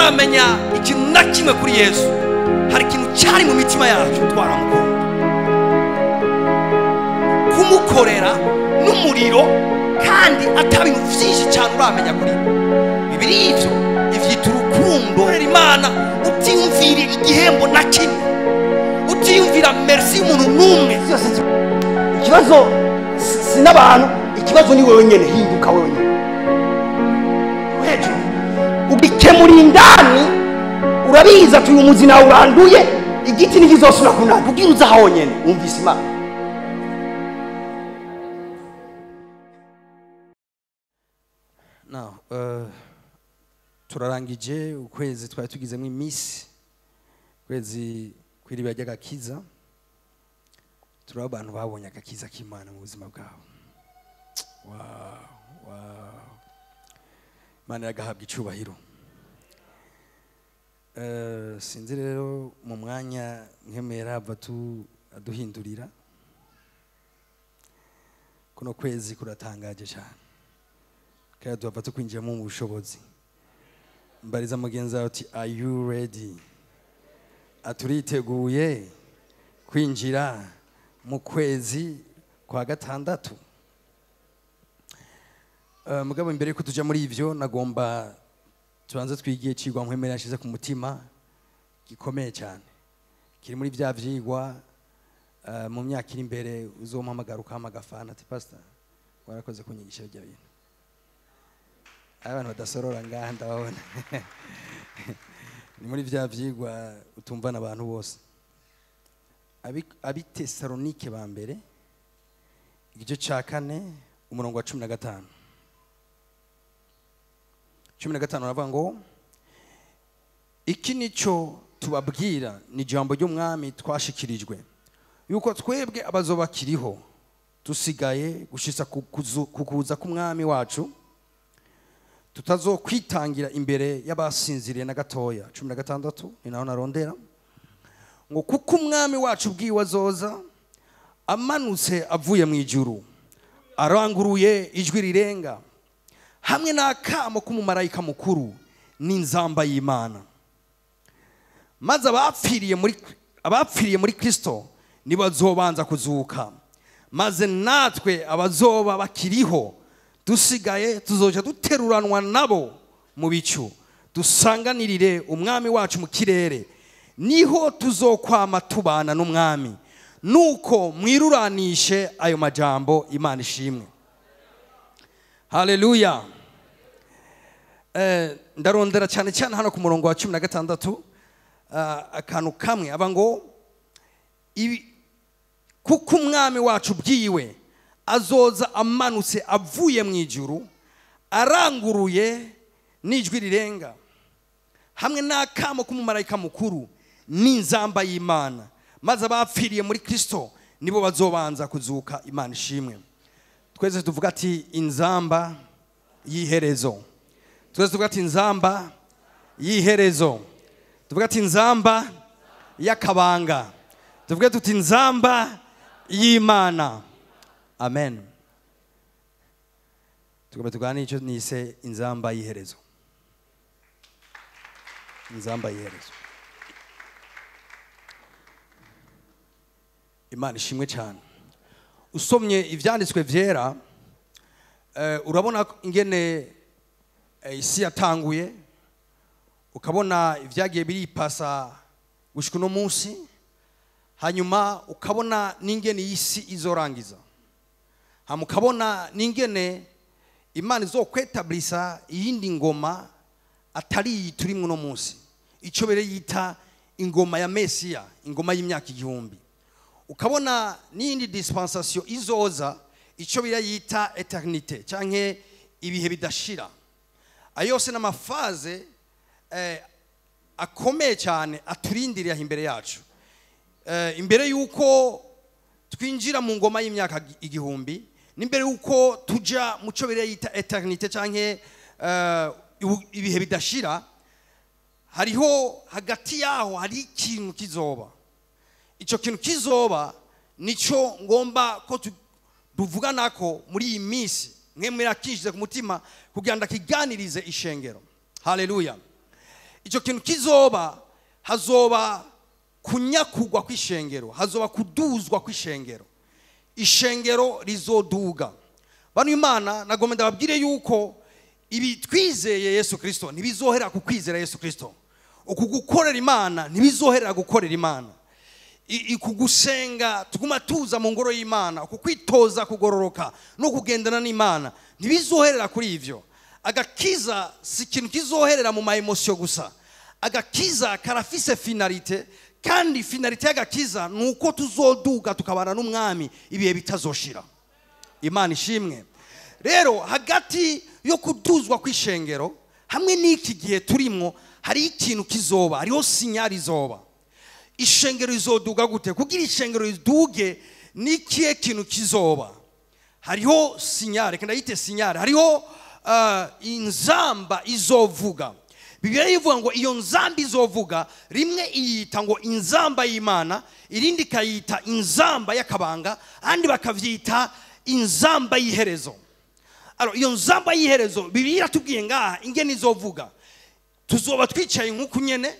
Tutaramenya ikintu na kimwe kuri Yesu, hari ikintu cyari mu mitima yacu twaramukunda. Kumukorera n'umuriro kandi atabintu byinshi cyane uramenya kuri bibiri ivyo ivyita urukundo. Imana utiyumvira igihembo na kimwe, utiyumvira merci umuntu n'umwe. Ikibazo si n'abantu, ikibazo ni wewe nyene. Hinduka wewe nyene hejuru ubikemura indani, urabiza tuyu muzina uranduye igiti ntigizosubira kunana kugira uza honyene wumvise Imana. Now, turarangije ukwezi twari tugizemo iminsi, ukwezi kw'iriba ry'agakiza. Turi abantu babonye agakiza k'Imana mu buzima bwabo. Wow, wow. Imana iragahabwa icubahiro. Sinzi rero mu mwanya nkemera ava aduhindurira. Kuno kwezi kuratangaje cyane. Kandi duhava tukwinjiramo mu bushobozi. Mbariza mugenzi wawe uti are you ready? Aturiteguye kwinjira mu kwezi kwa gatandatu. Mugabo imbere yuko tuja muri ivyo, nagomba tubanze twigiye cigwa nkwemera yashize ku mutima gikomeye cyane. Kiri muri bya vyigwa mu myaka iri imbere uzompamagara ukamagafana ati pastor warakoze kunyigisha ibyo bintu. Abantu badasorora ngaha ndababona. Ni muri bya vyigwa utumvana abantu bose. Abitesalonike ba mbere igice ca 4 umurongo wa 15. 15 aravuga ngo iki nico tubabwira ni jambo ry'umwami twashikirijwe, yuko twebwe abazoba kiriho dusigaye gushitsa kukuza k'umwami wacu tutazokwitangira imbere y'abasinziriye na gatoya. 16 ni naho narondera ngo kuko umwami wacu bwiwe azoza amanutse avuye mu ijuru aranguruye ijwi rirenga hamwe n'akamo k'umumarayika mukuru n'inzamba y'Imana, maze abapfiriye muri Kristo nibazobanza kuzuka, maze natwe abazoba bakiriho dusigaye tuzoja duteruranwa nabo mu bicu dusanganirire umwami wacu mu kirere, niho tuzokwama tubana n'umwami. Nuko mwiruranishe ayo majambo. Imana ishimwe. Haleluya. Ndarondera cyane cyane hano ku murongo wa 16 akantu kamwe aba ngo kuko umwami wacu bwiwe azoza amanutse avuye mu ijuru aranguruye n'ijwi rirenga hamwe n'akamo k'umumarayika mukuru n'inzamba y'Imana, maze abapfiriye muri Kristo nibo bazobanza kuzuka. Imana ishimwe. Twese tuvuga ati inzamba y'iherezo. Twese tuvuga ati inzamba y'iherezo. Tuvuga ati inzamba y'akabanga. Tuvuga tuti inzamba y'Imana. Amen. Tugomba tuganire icyo nise inzamba y'iherezo. Inzamba y'iherezo. Imana ishimwe cyane. Usomye ivyanditswe vyera, urabona ingene isi yatanguye, ukabona ivyagiye biripasa gushika no munsi, hanyuma ukabona n'ingene isi izorangiza, hama ukabona n'ingene Imana izokwetablisa iyindi ngoma atari turimwe no munsi, ico bere yita ingoma ya Mesia, ingoma y'imyaka igihumbi. Ukabona n'indi dispensation izoza, ico bira yita eternité canke ibihe bidashira. Ayose n'amafaze akomeye cyane aturindirira imbere yacu. Imbere yuko twinjira mu ngoma y'imyaka igihumbi, n'imbere yuko tuja mu cyo bira yita eternité canke ibihe bidashira, hariho hagati yaho hari ikintu kizoba. Ico kintu kizoba nico ngomba ko tuvuga nako muri iyi minsi mwe mwirakishije ku mutima kugira ndakiganirize ishengero. Haleluya. Icyo kintu kizoba, hazoba kunyakugwa kw'ishengero, hazoba kuduzwa kw'ishengero, ishengero rizoduga. Bano Imana nagomba ndababwire yuko ibi twizeye Yesu Kristo ntibizohera ku kwizera Yesu Kristo, uku gukorera Imana ntibizohera gukorera Imana, ikugusenga tuguma tuza mu ngoro y'Imana, uku kwitoza kugororoka no kugendana n'Imana ntibizoherera kuri ivyo. Agakiza si ikintu kizoherera mu ma émotion gusa. Agakiza karafise finalité, kandi finalité y'agakiza ni uko tuzoduga tukabana n'umwami ibihe bitazoshira. Imana ishimwe. Rero hagati yo kuduzwa kw'ishengero hamwe n'iki gihe turimwo hari ikintu kizoba, hariho signal izoba. Ishengero rizoduga gute? Kugira ishengero riduge ni kihe kintu kizoba? Hariho signal, reka ndayite signal. Hariho inzamba izovuga. Bibiliya ivuga ngo iyo nzamba izovuga, rimwe iyita ngo inzamba y'Imana, irindi ikayita inzamba y'akabanga, andi bakavyita inzamba y'iherezo. Alors iyo nzamba y'iherezo Bibiliya iratubwiye ngaha ingene izovuga. Tuzoba twicaye nk'uku nyene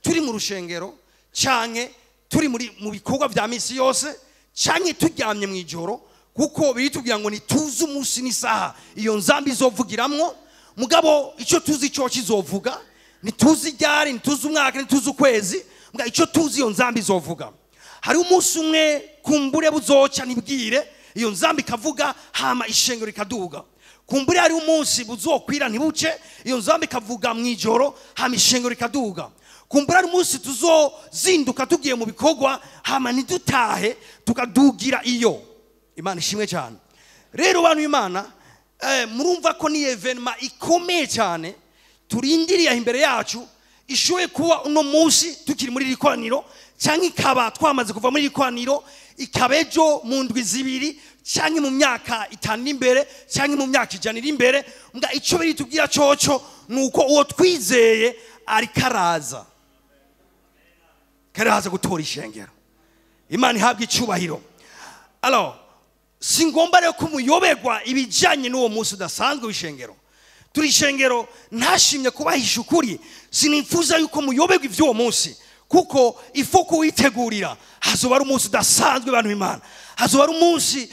turi mu rushengero, canke turi mu bikorwa vya misi yose, canke turyamye mu ijoro, kuko biritubwira ngo ntituzi umunsi n'isaha iyo nzamba izovugiramwo. Mugabo icyo tuzi cyo kizovuga, ntituzi ryari, ntituzi umwaka, ntituzi ukwezi, mugabo icyo tuzi iyo nzamba izovuga. Hari umunsi umwe kumbure buzoca nibwire iyo nzamba ikavuga, hama ishengero rikaduga. Kumbure hari umunsi buzokwira ntibuce, iyo nzamba ikavuga mu ijoro, hama ishengero rikaduga. Kumbure hari umunsi tuzozinduka tugiye mu bikorwa, hama ntidutahe tukadugira iyo. Imana ishimwe cyane. Rero bantu Imana, murumva ko ni événement ikomeye cyane turindiriye imbere yacu, ishoboye kuba uno munsi tukiri muri iri koraniro, cyangwa ikaba twamaze kuva muri iri koraniro, ikaba ejo mu ndwi 2, cyangwa mu myaka 5 imbere, cyangwa mu myaka 100 iri imbere. Mbwa icyo biri tubwira coco nuko uwo twizeye ari karaza, karaza gutora ishengero. Imana ihabwe icyubahiro. Alors singomba rero kumuyoberwa ibijanye n'uwo munsi udasanzwe w'ishengero. Turi ishengero, ntashimye kubahisha ukuri, sinifuza yuko muyoberwa ivy'uwo munsi, kuko ifo kuwitegurira. Hazoba ari umunsi udasanzwe bantu b'Imana. Hazoba ari umunsi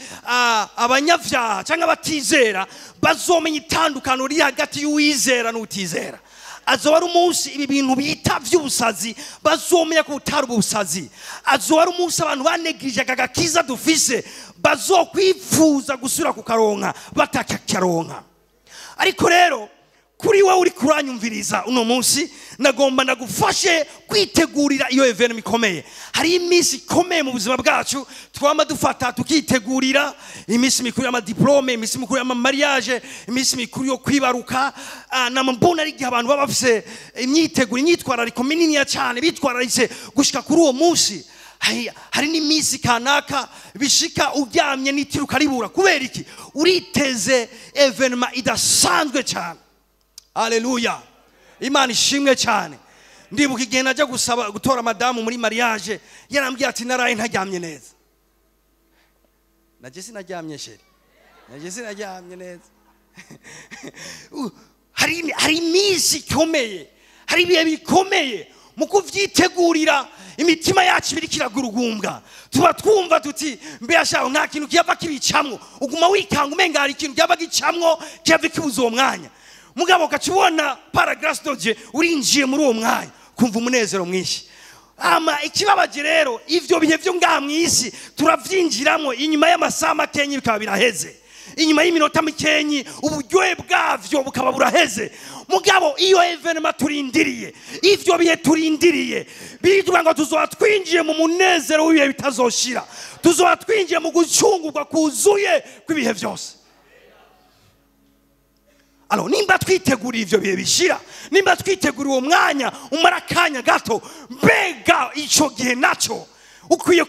abanyavyaha cyangwa abatizera bazomenya itandukano riri hagati y'uwizera n'utizera. Azoba ari umunsi ibi bintu bita vy'ubusazi bazomenya ko butari ubusazi. Azoba ari umunsi abantu banegirije agakiza dufise bazokwifuza gusubira kukaronka batakakironka. Ariko rero kuri wewe uri kuranyumviriza uno munsi, nagomba ndagufashe kwitegurira iyo événement ikomeye. Hari iminsi ikomeye mu buzima bwacu twama dufata tukitegurira, iminsi mikuru y'amadiplome, iminsi mikuru y'amamariage, iminsi mikuru yo kwibaruka. Nama mbona ari igihe abantu baba bafise imyiteguro, imyitwarariko mininiya cyane, bitwararitse gushika kuri uwo munsi. Hari n'iminsi kanaka bishika uryamye n'itiro ukaribura. Kubera iki? Uriteze événement idasanzwe cyane. Haleluya, Imana ishimwe cyane. Ndibuka igihe najya gusaba gutora madamu muri mariage, yarambwiye ati naraye ntaryamye neza. Najye sinaryamye chérie, najye sinaryamye neza. Hari iminsi ikomeye, hari ibihe bikomeye mu kuvyitegurira. Imitima yacu ibiri kiragurugumbwa, tuba twumva tuti mbe ashaka nta kintu kiyava kibicamwo, uguma wikanga umenga hari ikintu kiyava gicamwo kiyava kibuza uwo mwanya. Mugabo ukacubona par grâce de Dieu urinjiye muri uwo mwanya kumva umunezero mwinshi. Ama ikibabaje rero, ivyo bihe vyo ngaha mw'isi turavyinjiramo inyuma y'amasaha makenyi bikaba biraheze, inyuma y'iminota mikenyi uburyohe bwavyo bukaba buraheze. Mugabo iyo événement turindiriye, ivyo bihe turindiriye, biritwa ngo tuzoba twinjiye mu munezero w'ibihe bitazoshira, tuzoba twinjiye mu gucungurwa kuzuye kw'ibihe vyose. Alors nimba twiteguriye ivyo bihe bishira, nimba twiteguriye uwo mwanya umara akanya gato, mbega ico gihe naco ukwiye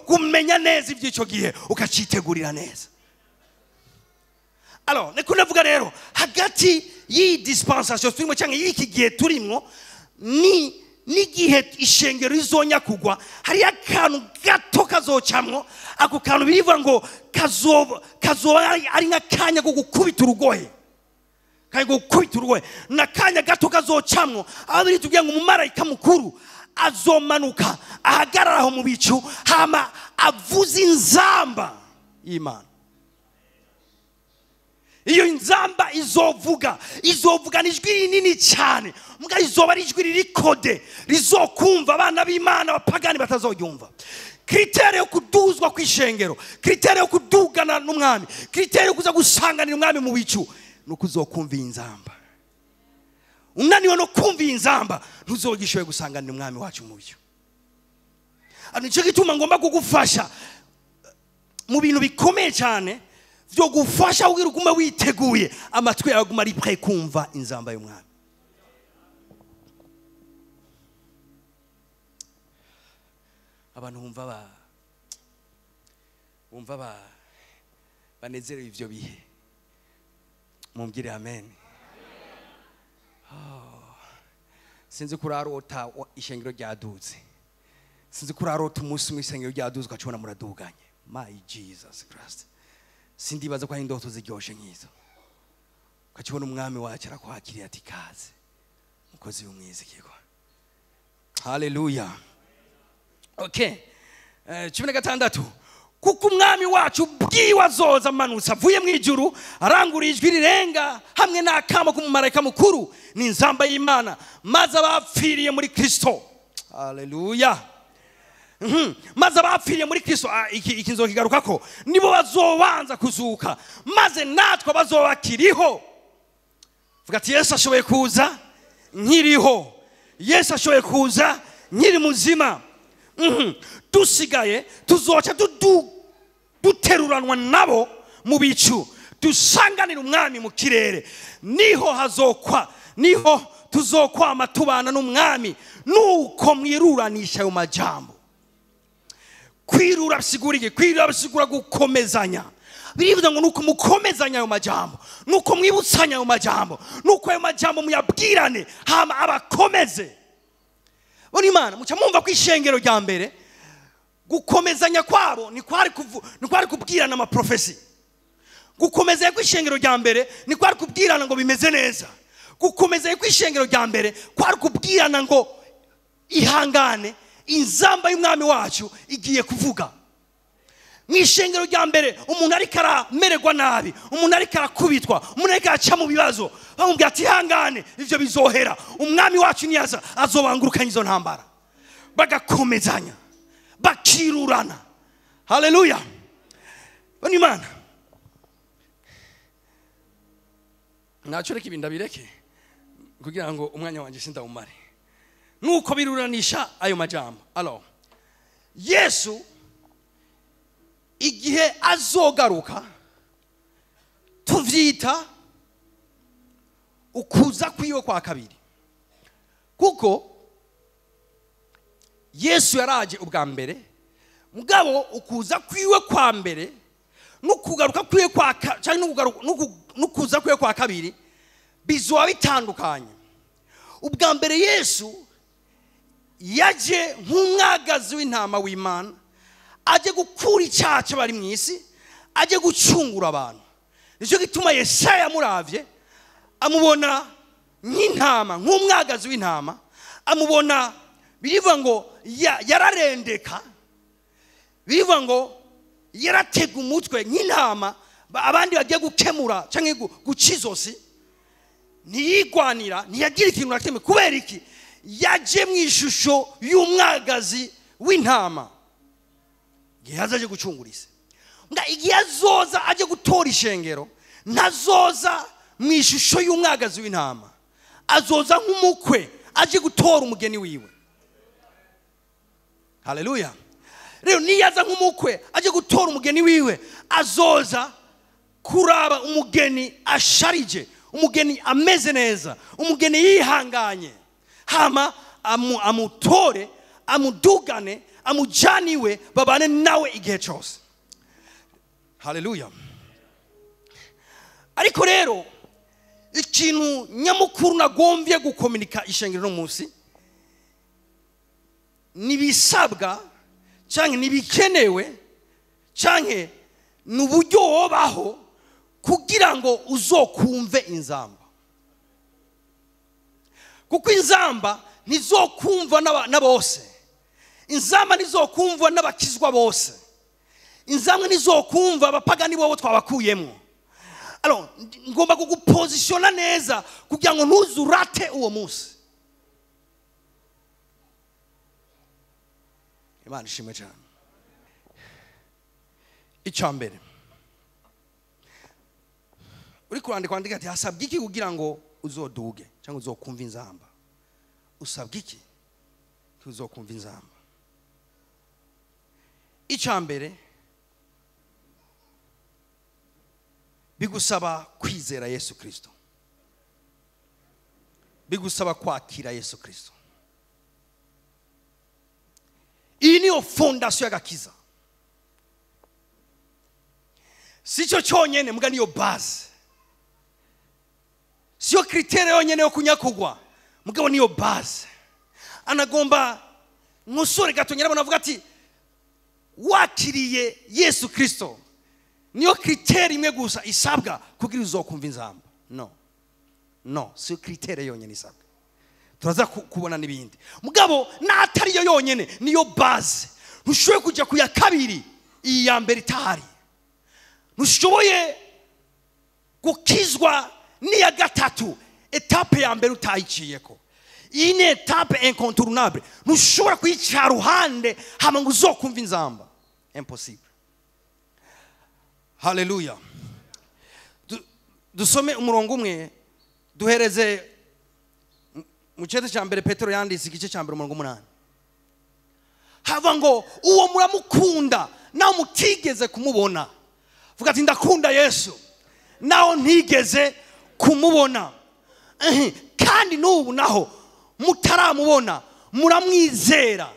kumenya neza ivy'ico gihe ukacitegurira neza. Alors niko ndavuga rero, hagati y'iyi dispensation turimo cyangwa y'iki gihe turimwo ni n'igihe ishengero rizonyakugwa, hari akantu gato kazocamwo. Ako kantu birivuga ngo kazoba ari nk'akanya ko gukubita urugohe, Kandi gukubita urugohe n'akanya gato kazocamwo, aho biri tubwira ngo umumarayika mukuru azomanuka ahagarara aho mu bicu, hama avuze inzamba y'Imana. Iyo inzamba izovuga, izovuga n'ijwi rinini cyane, mbwa izoba ari ijwi riri codé, rizokumva abana b'Imana, abapagani batazoyumva. Critère yo kuduzwa kw'ishengero, critère yo kudugana n'umwami, critère yo kuza gusanganira umwami mu bicu, nuko uzokumva iyi nzamba. Unaniwe no kumva iyi nzamba, ntuzogishoboye gusanganira umwami wacu mu bicu. Nicyo gituma ngomba kugufasha mu bintu bikomeye cyane byo gufasha kugira ugume witeguye, amatwi yawe aguma ari prêt kumva inzamba y'umwami. Abantu bumva banezerewe ivyo bihe, mumbwire amen. Oh. Sinzi kurarota ishengero ryadutse, sinzi kurarota umunsi umwe ishengero ryaduze ukacibona muraduganye. My Jesus Christ, sindibaza ko ari indoto ziryoshe nk'izo, ukacibona umwami wacu arakwakiriye ati kaze mukozi w'umwizigirwa. Haleluya. Okay. 16, kuko umwami wacu bwiwe azoza amanutse avuye mu ijuru, arangura ijwi rirenga hamwe n'akamo k'umumarayika mukuru n'inzamba y'Imana, maze abapfiriye muri Kristo. Haleluya. Maze abapfiriye muri Kristo, iki nzokigarukako, nibo bazobanza kuzuka, maze natwe bazoba bakiriho. Vuga ati Yesu ashoboye kuza nkiriho, Yesu ashoboye kuza nkiri muzima. Dusigaye tuzoca duteruranwa nabo mu bicu, dusanganira umwami mu kirere. Niho hazokwa, niho tuzokwama tubana n'umwami. Nuko mwiruranisha ayo majambo. Kwirura bisigura iki? Kwirura bisigura gukomezanya. Birivuga ngo nuko mukomezanya ayo majambo, nuko mwibutsanya ayo majambo, nuko ayo majambo muyabwirane hama abakomeze. Bona Imana muca mumva ko ishengero rya mbere gukomezanya kwabo ni kwari kubwirana amaprofesi. Gukomezanya kw'ishengero rya mbere ni kwari kubwirana ngo bimeze neza. Gukomezanya kw'ishengero rya mbere kwari kubwirana ngo ihangane, inzamba y'umwami wacu igiye kuvuga. Mu ishengero rya mbere umuntu ariko aramererwa nabi, umuntu ariko arakubitwa, umuntu ariko araca mu bibazo, bamubwira ati ihangane, ivyo bizohera, umwami wacu niyaza azobangurukanya izo ntambara. Bagakomezanya, bakirurana. Haleluya. Bona Imana naco reka ibintu ndabireke kugira ngo umwanya wanje sindawumare. Nuko biruranisha ayo majambo. Alors Yesu igihe azogaruka tuvyita ukuza kwiwe kwa kabiri, kuko Yesu yaraje ubwa mbere, mugabo ukuza kwiwe kwa mbere nukugaruka kwiwe kwa cyangwa nukuza kwiwe kwa kabiri bizoba bitandukanye. Ubwa mbere Yesu yaje nk'umwagazi w'intama w'Imana, aje gukura icyaha cy'abari mu isi, aje gucungura abantu. Nicyo gituma Yesaya amuravye amubona nk'intama, nk'umwagazi w'intama, amubona birivuga ngo yararendeka, birivuga ngo yaratega umutwe nk'intama abandi bagiye gukemura cyangwa guca izosi, ntiyigwanira, ntiyagira ikintu na kimwe. Kubera iki? Yaje mu ishusho y'umwagazi w'intama igihe azaje gucungura isi. Igihe azoza aje gutora ishengero, ntazoza mu ishusho y'umwagazi w'intama, azoza nk'umukwe aje gutora umugeni wiwe. Haleluya. Rero niyaza nk'umukwe aje gutora umugeni wiwe, azoza kuraba umugeni asharije, umugeni ameze neza, umugeni yihanganye, hama amutore, amudugane, amujaniwe, babane nawe igihe cyose. Haleluya. Ariko rero ikintu nyamukuru nagombye gukominika ishengero no munsi nibisabwa canke nibikenewe canke nuburyo wobaho kugira ngo uzokumve inzamba. Kuko inzamba ntizokumva na bose. Inzamba ntizokumva n'abakizwa bose. Inzamba ntizokumva abapagani bobo twabakuyemo. Alors ngomba kugupositiona neza kugira ngo ntuzurate uwo munsi. Imana ishimwe cyane. Icambere uri kurandika wandika ati hasabwa iki kugira ngo uzoduge cyangwa uzokumva inzamba? Usabwa iki uzokumva inzamba? Icambere bigusaba kwizera Yesu Kristo, bigusaba kwakira Yesu Kristo. Iyi niyo fondation y'agakiza. Sicho cyonyene muga niyo base. Siyo critère yonyene yo kunyakugwa, mugabo niyo base. Anagomba musore gato nyarabona avuga ati wakiriye Yesu Kristo niyo critère imwe gusa isabwa kugira uzokumva inzamba. No, no, siyo critère yonyene isabwa. Turaza kubona nibindi. Mugabo natari yo yonyene niyo base. Ntushoboye kujya kuya kabiri iyi ya mbere itahari. Ntushoboye gukizwa niya gatatu etape ya mbere utayiciyeko. Iyi ni etape incontournable. Ntushobora kuyica ruhande hama ngo uzokumva inzamba. Impossible. Hallelujah. Dusome umurongo umwe duhereze mu cete cya mbere Petero yanditse igice cya mbere umurongo 8. Hava ngo uwo muramukunda naho mutigeze kumubona. Vuga ati ndakunda Yesu naho ntigeze kumubona. Kandi n'ubu naho mutaramubona muramwizera,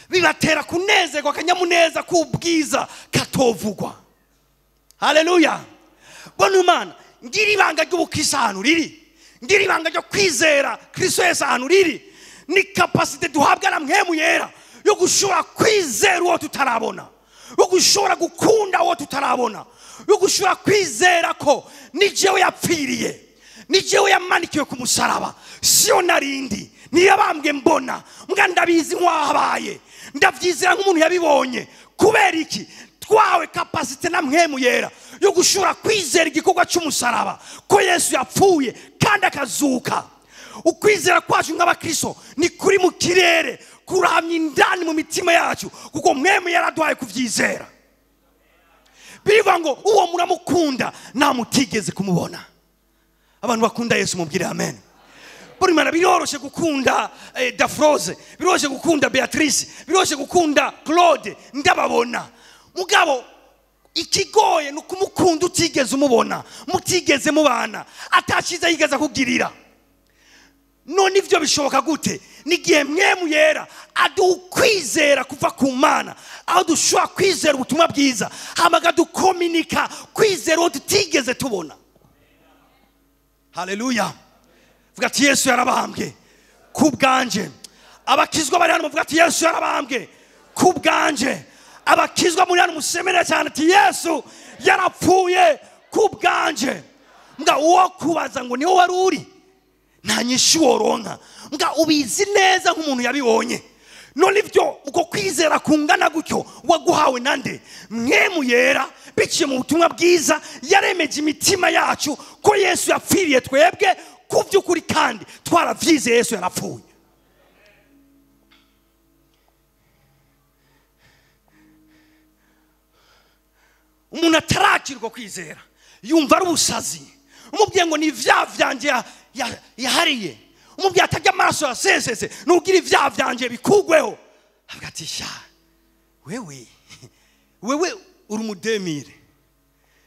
bibatera kunezerwa akanyamuneza k'ubwiza katovugwa. Haleluya. Bona Imana ngira ibanga ry'ubukisa ahantu riri, ngira ibanga ryo kwizera Kristo Yesu ahantu riri, ni capacité duhabwa na Mpwemu Yera yo gushobora kwizera uwo tutarabona, yo gushobora gukunda uwo tutarabona, yo gushobora kwizera ko ni jewe yapfiriye, ni jewe yamanikiwe ku musaraba, siyo narindi niyabambwe mbona mbwa ndabizi nk'wahabaye, ndavyizera nk'umuntu yabibonye. Kubera iki? Twawe capacité na Mpwemu Yera yo gushobora kwizera igikorwa cy'umusaraba ko Yesu yapfuye kandi akazuka. Ukwizera kwacu nk'abakristo ni kuri mu kirere, kuramya indani mu mitima yacu, kuko Mpwemu Yera aduhaye kuvyizera. Bivuga ngo uwo muramukunda namutigeze kumubona. Abantu bakunda Yesu mubwire amen. Buri mana biroroshe gukunda Dafroze, biroroshe gukunda Beatrice, biroroshe gukunda Claude, ndababona. Mugabo ikigoye ni ukumukunda utigeze umubona, mutigeze mubana, atakiza yigeze kugirira. None ivyo bishoboka gute? Nigihe Mpwemu Yera adukwizera kuva ku Mana, aho dushobora kwizera ubutumwa bwiza, hamaga dukominika kwizera uwo tutigeze tubona. Haleluya. Vuga ati Yesu yarabambwe ku bwanje. Abakizwa bari hano muvuga ati Yesu yarabambwe ku bwanje. Abakizwa muri hano musemere cyane ati Yesu yarapfuye ku bwanje. Mbwa uwo kubaza ngo niho wari uri nta nyishu woronka, mbwa ubizi neza nk'umuntu yabibonye. None ivyo uko kwizera kungana gutyo waguhawe nande? Mpwemu Yera biciye mu butumwa bwiza yaremeje imitima yacu ko Yesu yapfiriye twebwe ku by'ukuri, kandi twaravyizeye Yesu yarapfuye. Umuntu atarakirwa kwizera yumva ari ubusazi. Umubwiye ngo ni ivyaha vyanje yahariye, umubwiye atajya amaraso yasesese nugira ivyaha vyanje bikugweho, avuga ati sha wewe wewe uri umudemire.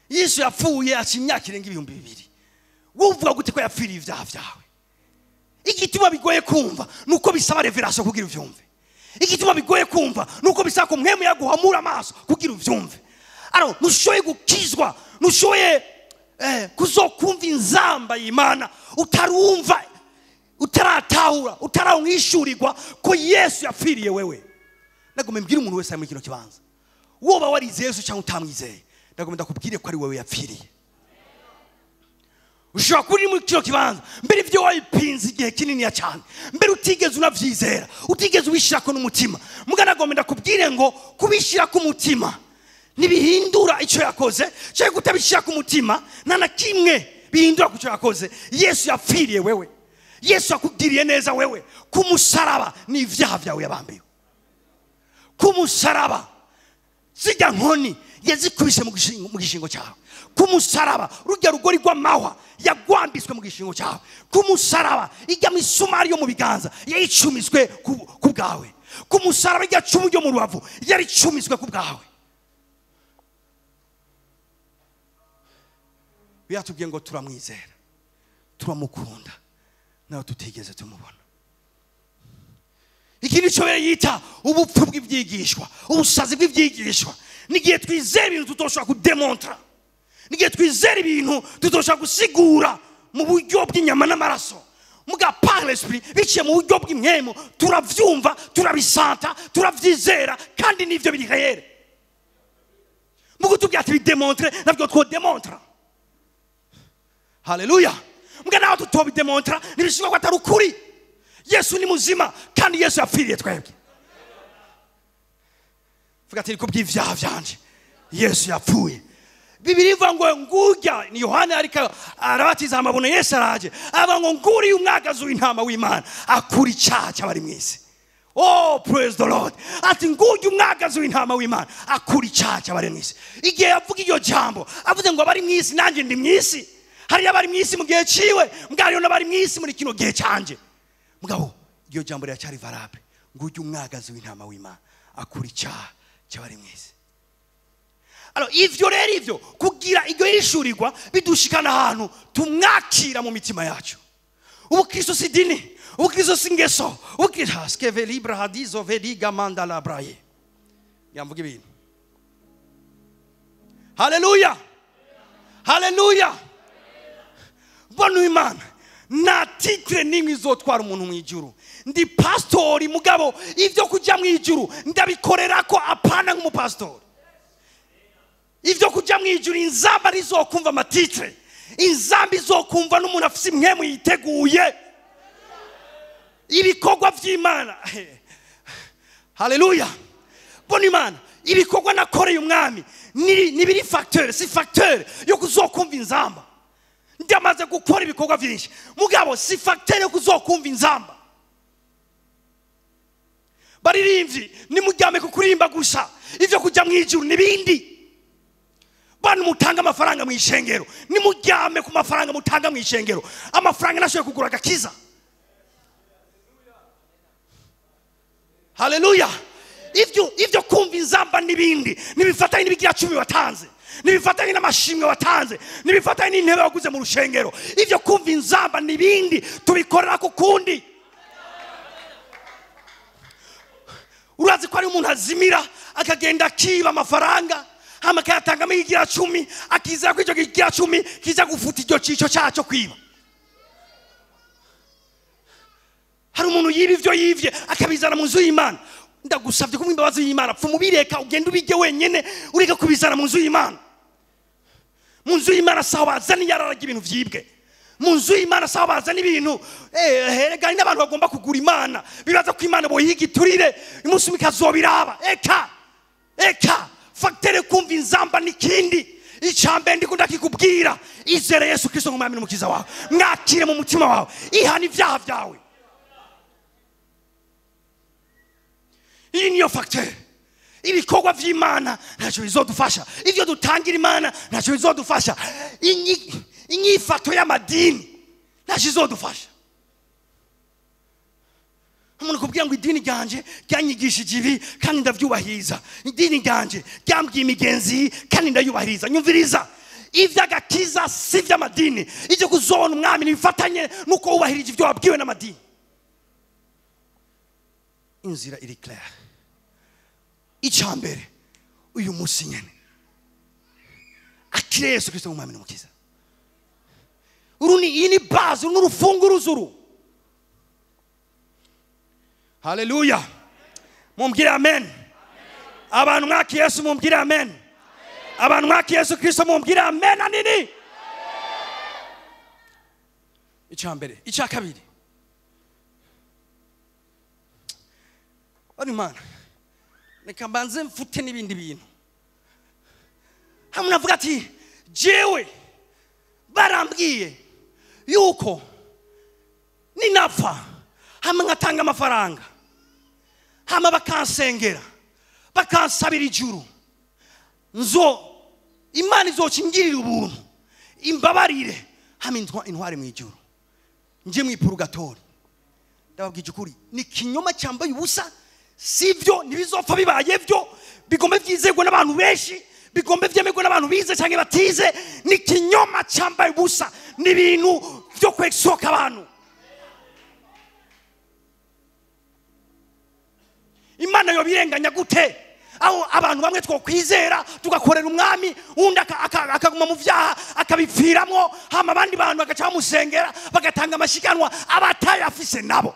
Yesu yapfuye aca imyaka irenga 2000, wowe uvuga gute ko yapfiriye ivyaha vyawe? Igituma bigoye kumva nuko bisaba revelation kugira uvyumve. Igituma bigoye kumva nuko bisaba ko Mpwemu yaguhamura amaso kugira uvyumve. Alors ntushoboye gukizwa, ntushoboye kuzokumva inzamba y'Imana utarumva, utaratahura, utarawwishurirwa ko Yesu yapfiriye wewe. Ndagomba mbwira umuntu wese ari muri kino kibanza, woba warize Yesu cyangwa utamwizeye, ndagomba ndakubwire ko ari wewe yapfiriye. Ushobora kuba uri muri kino kibanza mbere ibyo wabipinze igihe kinini cyane, mbere utigeze unavyizera, utigeze ubishirako n'umutima. Mugana agomba ndakubwire ngo kubishira ku mutima ntibihindura icyo yakoze, cyangwa kutabishira ku mutima nta na kimwe bihindura ku cyo yakoze. Yesu yapfiriye wewe, Yesu yakugiriye neza wewe. Ku musaraba ni ibyaha byawe yabambiwe. Ku musaraba zijya nkoni yazikubise mu gishingo cyawe. Ku musaraba rujya rugori rw'amahwa yagwambitswe mu gishingo cyawe. Ku musaraba ijya misumari yo mu biganza yayicumiswe ku bwawe. Ku musaraba ijya cumu ryo mu rubavu yaricumiswe ku bwawe. Biratubwiye ngo turamwizera, turamukunda, nawe tutigeze tumubona. Iki nico yita ubupfu bw'ibyigishwa, ubusazi bw'ibyigishwa. Nigihe twizera ibintu tutoshobora kudemontra, nigihe twizera ibintu tutoshobora gusigura mu buryo bw'inyama n'amaraso, muga par l'esprit, biciye mu buryo bw'imwemo, turavyumva, turabisanta, turavyizera, kandi nivyo biri réel. Mugo tubwira ati bidemontre, navyo twodemontra. Haleluya. Muga nawe tutobidemontra, nibishobora ko atari ukuri. Yesu ni muzima kandi Yesu yapfiriye twebwe. Vuga ati kubw'ivyaha vyanje Yesu yapfuye. Bibiri ivuga ngo ngurya ni Yohana ariko arabatiza amabona Yesu araje, aba ngo nguri umwagazi w'intama w'Imana akura icyaha cy'abari mw'isi. Oh, praise the Lord. Ati ngurya umwagazi w'intama w'Imana akura icyaha cy'abari mw'isi. Igihe yavuga iryo jambo avuze ngo abari mw'isi nanjye ndi mw'isi. Hari abari mw'isi mu gihe ciwe, mbwa n'abari mw'isi muri kino gihe canje. Mugabo iryo jambo riracyari valable. Ngurya umwagazi w'intama w'Imana akura icyaha cy'abari mw'isi. Alors ivyo rero ivyo kugira iryo yishurirwa bidushikana ahantu tumwakira mu mitima yacu. Ubukristo si dini, ubukristo si ngeso, ubukristo skeve libra hadizo veliga mandala braye. Yamvuga ibintu. Haleluya. Haleluya. Bonu Imana na titre nimwe izotwara umuntu mu ijuru. Ndi pastori mugabo ivyo kujya mu ijuru ndabikorera ko apana nk'umupastori. Ivyo kujya mu ijuru inzamba rizokumva amatitre, inzamba izokumva n'umuntu afise imwemu yiteguye ibikorwa vy'Imana. Haleluya. Bona Imana ibikorwa nakoreye umwami ni biri facteur, si facteur yo kuzokumva inzamba. Ndamaze gukora ibikorwa vyinshi mugabo si facteur yo kuzokumva inzamba. Baririmbyi nimujyame kukurimba gusa, ivyo kujya mu ijuru nibindi. Bantu mutanga amafaranga mu ishengero, nimujyame ku mafaranga mutanga mu ishengero. Amafaranga nashoye kugura agakiza. Haleluya. Ivyo kumva inzamba nibindi nibifatanye n'ibigira 10 watanze, nibifatanye n'amashimwe watanze, nibifatanye n'intebe waguze mu rushengero. Ivyo kumva inzamba nibindi tubikorera ku kundi. Urazi ko ari umuntu azimira akagenda akiba amafaranga hama akayatangamo igira 10, akizera ko icyo kigira 10 kiza gufuta iryo cico cyaco kwiba. Hari umuntu yiba ivyo yivye akabizana mu nzu y'Imana. Ndagusavye ko imbabazi y'Imana pfa mubireka ugende ubijye wenyene, ureke kubizana mu nzu y'Imana. Mu nzu y'Imana sawa bazana yararaga ibintu vyibwe. Mu nzu y'Imana sawa bazana ibintu herega n'abantu bagomba kugura Imana, bibaza ko Imana boyiga iturire umunsi umwe ikazobiraba. Eka eka facteur kumva inzamba n'ikindi. Icambe ndiko ndakikubwira, izere Yesu Kristo nk'umwami n'umukiza wawe, mwakire mu mutima wawe, ihana ivyaha vyawe. Iyi niyo facteur. Ibikorwa vy'Imana ntacyo bizodufasha, ivyo dutangira Imana ntacyo bizodufasha, inyifato y'amadini ntacyo izodufasha. Umuntu kubwira ngo idini ryanje ryanyigishije ibi kandi ndavyubahiriza, idini ryanje ryambwiye imigenzi kandi ndayubahiriza. Nyumviriza, ivy'agakiza si vy'amadini. Ivyo kuzobona umwami nibifatanye nuko wubahirije ivyo wabwiwe n'amadini. Inzira iri claire. Icambere uyu munsi nyene akire Yesu Kristo nk'umwami n'umukiza. Uru ni iyi ni base, uru ni urufunguruzo uru. Haleluya. Mumbwire amen. Abantu mwaki Yesu mumbwire amen. Abantu mwaki Yesu Kristo mumbwire amen anini. Icya mbere, icya kabiri, bari Imana, reka mbanze mfute n'ibindi bintu. Hamwe navuga ati jewe barambwiye yuko ninapfa hamwe ngatanga amafaranga, hama bakansengera, bakansabira ijuru, nzo Imana izokingirira ubuntu, imbabarire, hama intware mu ijuru, nje mu ipurugatori. Ndababwije ukuri, ni kinyoma cyambaye ubusa. Sivyo, ntibizopfa bibaye byo, bigombe byizegwa n'abantu benshi, bigombe byemerwa n'abantu bize cyangwa batize. Ni kinyoma cyambaye ubusa, ni ibintu byo kwesoka abantu. Imana yo birenganya gute aho abantu bamwe twokwizera tugakorera umwami, undi akaguma mu vyaha akabipfiramwo, hama abandi bantu bagaca bamusengera bagatanga amashikanwa abatayafise nabo.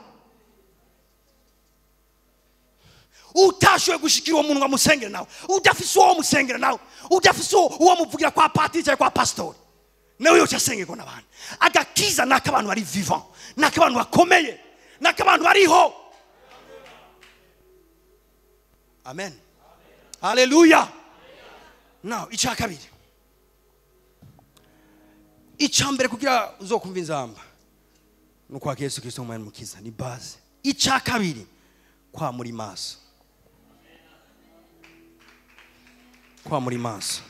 Utashoboye gushikira uwo muntu ngo amusengere nawe, udafise uwo musengera nawe, udafise uwo muvugira kwa patiri cyangwa kwa pastori, nawe yoca asengerwa n'abantu. Agakiza n'akabantu bari vivant, n'akabantu bakomeye, n'akabantu bariho. Amen. Haleluya. Now icya kabiri, icya mbere kugira uzokumva inzamba ni ukwakira Yesu Kristo nk'umwami n'umukiza, ni base. Icya kabiri, kwa muri maso, kwa muri maso,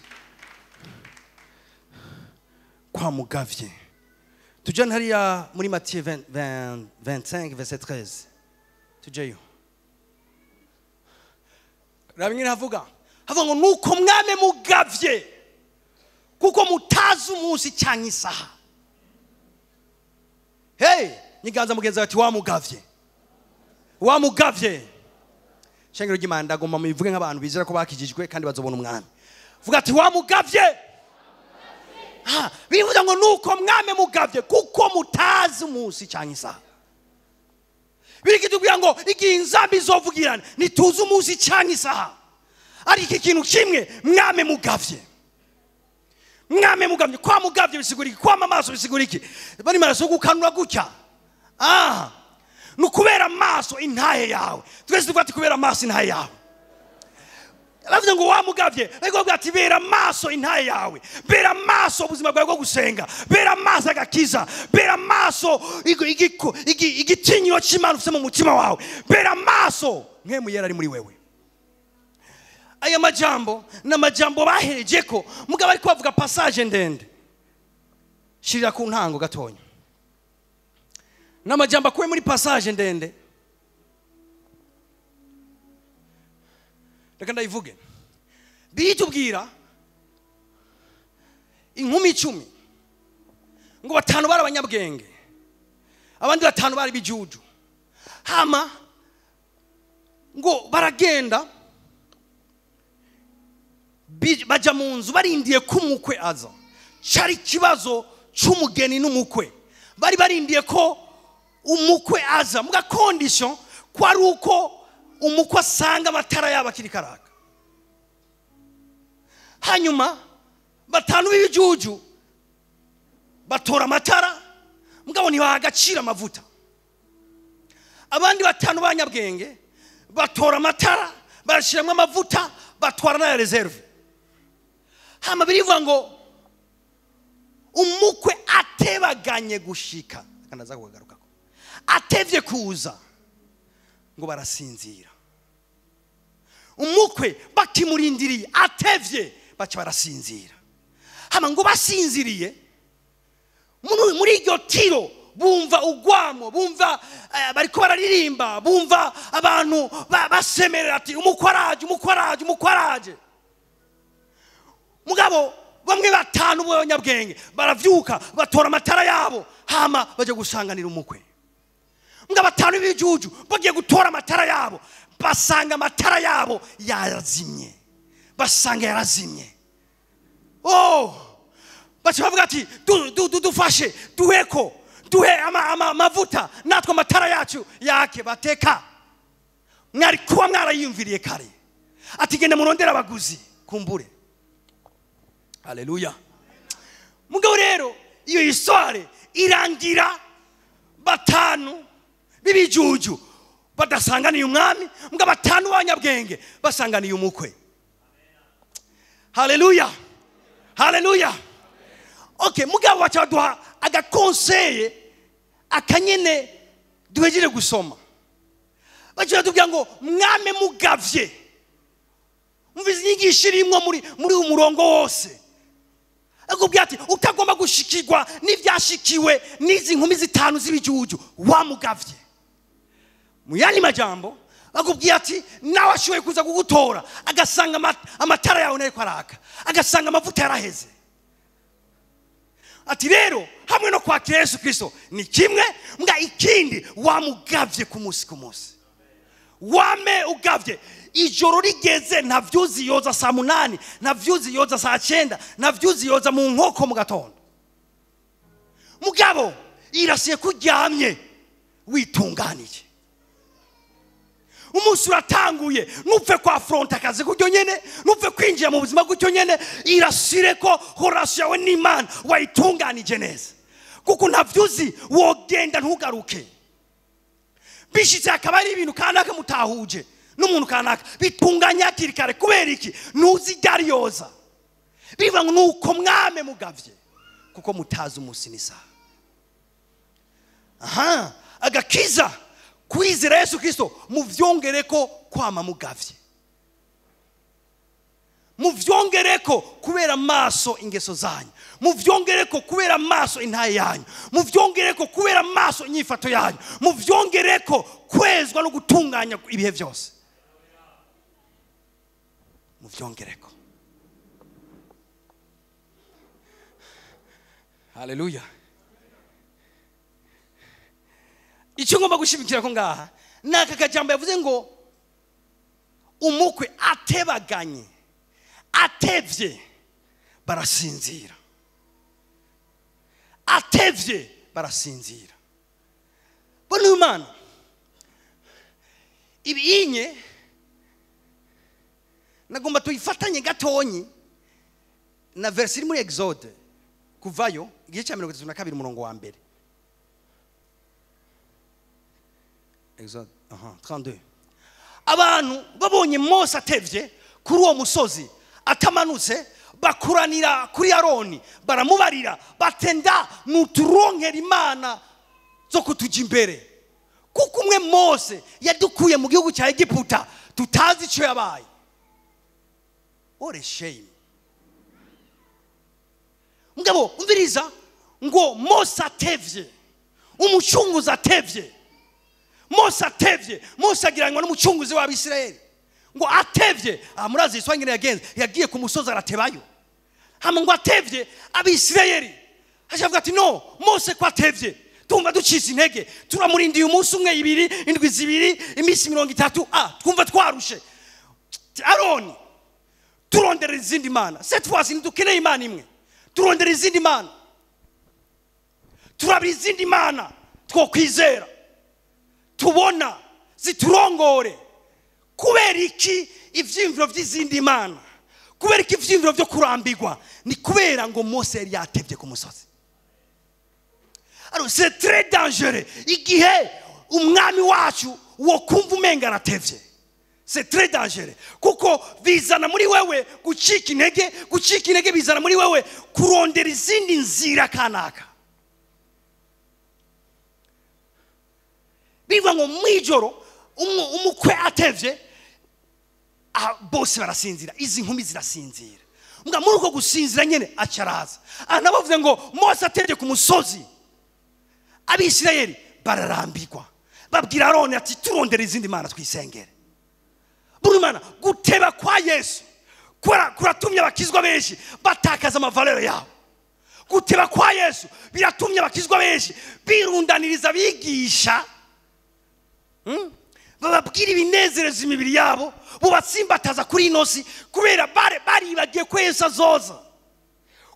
kwa mugavye. Tujane hariya muri Matthieu 25 verset 13, tujeyo. Rabingine havuga ngo nuko mwame mugavye, kuko mutazi umunsi cyangwa isaha. Hey, nyiganza mugenzi ati wamugavye, wamugavye. Shengero ry'Imana, ndagomba mubivuge nk'abantu bizera ko bakijijwe kandi bazobona umwami. Vuga ati wamugavye. Ha, bivuga ngo nuko mwame mugavye kuko mutazi umunsi cyangwa isaha. Birikitubwira ngo igihe inzambi izovugirana nituzi umunsi cyangwa isaha, ariko ikintu kimwe, mwame mugavye. Mwame mugavye. Kwa mugavye bisigura iki? Kwa amaso bisigura iki? Bari maraso gukanura gutya. Ah, nukubera amaso intahe yawe. Twese tuvuga ati kubera amaso intahe yawe. Bavuze ngo wamugavye, ariko bavuga ati bera amaso intahe yawe, bera amaso ubuzima bwawe bwo gusenga, bera amaso agakiza, bera amaso igitinyiro cy'Imana ufite mu mutima wawe, bera amaso nkemu yera ari muri wewe. Aya majambo n'amajambo bahereje ko mugabo ariko bavuga passage ndende. Shirira ku ntango gatonya. N'amajambo akuwe muri passage ndende. Reka ndayivuge. Bitubwira inkumi 10 ngo batanu bari abanyabwenge, abandi batanu bari bijuju. Hama ngo baragenda baja mu nzu barindiye ko umukwe aza. Cari ikibazo c'umugeni n'umukwe, bari barindiye ko umukwe aza muga condition ko ari uko umukwe asanga amatara yabo akiri karaka. Hanyuma batanu b'ibijuju batora amatara, mugabo ntibahagacira amavuta. Abandi batanu b'abanyabwenge batora amatara, barashiramwo amavuta, batwara n'aya reserve. Hama birivuga ngo umukwe atebaganye gushika, akandaza kugarukako, atevye kuza, ngo barasinzira. Umukwe bakimurindiriye atevye, baca barasinzira. Hama ngo basinziriye muri iryo tiro, bumva ugwamo, bumva bariko bararirimba, bumva abantu basemerera ati umukwe araje, umukwe araje, umukwe araje. Mugabo bamwe batanu b'abanyabwenge baravyuka batora amatara yabo, hama baje gusanganira umukwe. Mugabo batanu b'ibijuju bagiye gutora amatara yabo, basanga amatara yabo yarazimye, basanga yarazimye. Oh, baca bavuga ati dufashe, duheko, duhe amavuta natwe amatara yacu yake. Bateka mwari kuba mwarayiyumviriye kare, ati genda murondera abaguzi kumbure. Haleluya. Mugabo rero iyo histoire irangira Batanu b'ibijuju badasanganiye umwami, mbwa batanu b'abanyabwenge basanganiye umukwe. Haleluya, haleluya. Okay, mugabo baca baduha agakonseye akanyene duhejeje gusoma. Baca batubwira ngo mwame mugavye. Umvize inyigisho irimwo muri umurongo wose. Akubwira ati utagomba gushikirwa n'ivyashikiwe n'izi nkumi zitanu z'ibijuju, wamugavye. Mu yandi majambo akubwira ati nawe ashoboye kuza kugutora agasanga amatara yawe nariko araka, agasanga amavuta yaraheze. Ati rero hamwe no kwakira Yesu Kristo ni kimwe, mbwa ikindi wamugavye ku munsi ku munsi. Wame ugavye. Ijoro rigeze nta vyuzi yoza saa 8, nta vyuzi yoza saa 9, nta vyuzi yoza mu nkoko mu gatondo. Mugabo irasiye kuryamye witunganiye. Umunsi uratanguye, nupfe kwa front akazi kuryo nyene, nupfe kwinjira mu buzima gutyo nyene, irasire ko relation yawe n'Imana wayitunganije neza. Kuko nta vyuzi wogenda ntugaruke. Bishitse akaba ari ibintu kanaka mutahuje n'umuntu kanaka bitunganya hakiri kare. Kubera iki? Ntuzi ryari yoza. Bivuga ngo nuko mwame mugavye kuko mutazi umunsi n'isaha. Aha, agakiza kwizera Yesu Kristo muvyongereko kwama mugavye. Muvyongereko kubera maso ingeso zanyu. Muvyongereko kubera maso intaye yanyu. Muvyongereko kubera maso inyifato yanyu. Muvyongereko kwezwa no gutunganya ibihe byose. Muvyongereko. Haleluya. Icyo ngomba gushimikira ko ngaha naka kajambo yavuze ngo umukwe atebaganye, atevye barasinzira. Atevye barasinzira. Bona Imana ibinye nagomba tuyifatanye gatonyi na verse iri muri Exode kuvayo igice cya 32 umurongo wa mbere. Exode 32. Abantu babonye Mose atevye kuri uwo musozi atamanutse, bakuranira kuri Aroni baramubarira batenda nuturonkera Imana zo kutuja imbere, kuko umwe Mose yadukuye mu gihugu cya Egiputa tutazi ico yabaye. What a shame. Mugabo umviriza ngo Mose atevye, umucunguzi atevye. Mose atevye, Mose agiranywa n'umucunguzi w'Abisirayeli. Ngo atevye, murazi iswa ngene yagenze, yagiye ku musozi aratebayo. Hama ngo atevye Abisirayeli. Ashavuga ati no, Mose ko atevye, tumva ducitse intege, turamurindiye umunsi umwe, ibiri, indwi zibiri, iminsi 30, twumva twarushe. Aroni, turondera izindi mana. Cette fois ntidukeneye Imana imwe. Turondera izindi mana. Turabira izindi mana twokwizera. Tubona ziturongore. Kubera iki ivyimviro vy'izindi mana? Kubera iki ivyimviro vyo kurambirwa? Ni kubera ngo Mose yari yatevye ku musozi. Alors c'est très dangereux. Igihe umwami wacu wo kumva umenga aratevye, c'est très dangereux. Kuko bizana muri wewe gucika intege, gucika intege bizana muri wewe kurondera izindi nzira kanaka. Bivuga ngo mwijoro umukwe atevye, bose barasinzira, izi nkumi zirasinzira. Mbwa muri uko gusinzira nyene acaraza. Anabavuze ngo Mose atevye ku musozi, Abisirayeli bararambirwa. Babwira Aroni ati turondera izindi mana twisengere. Buri mana guteba kwa Yesu kuratumye abakizwa benshi batakaza amavalero yabo. Guteba kwa Yesu biratumye abakizwa benshi birundaniriza bigisha, bababwira ibinezereza imibiri yabo, bubatsimbataza kuri inosi kubera baribagiye ko Yesu azoza.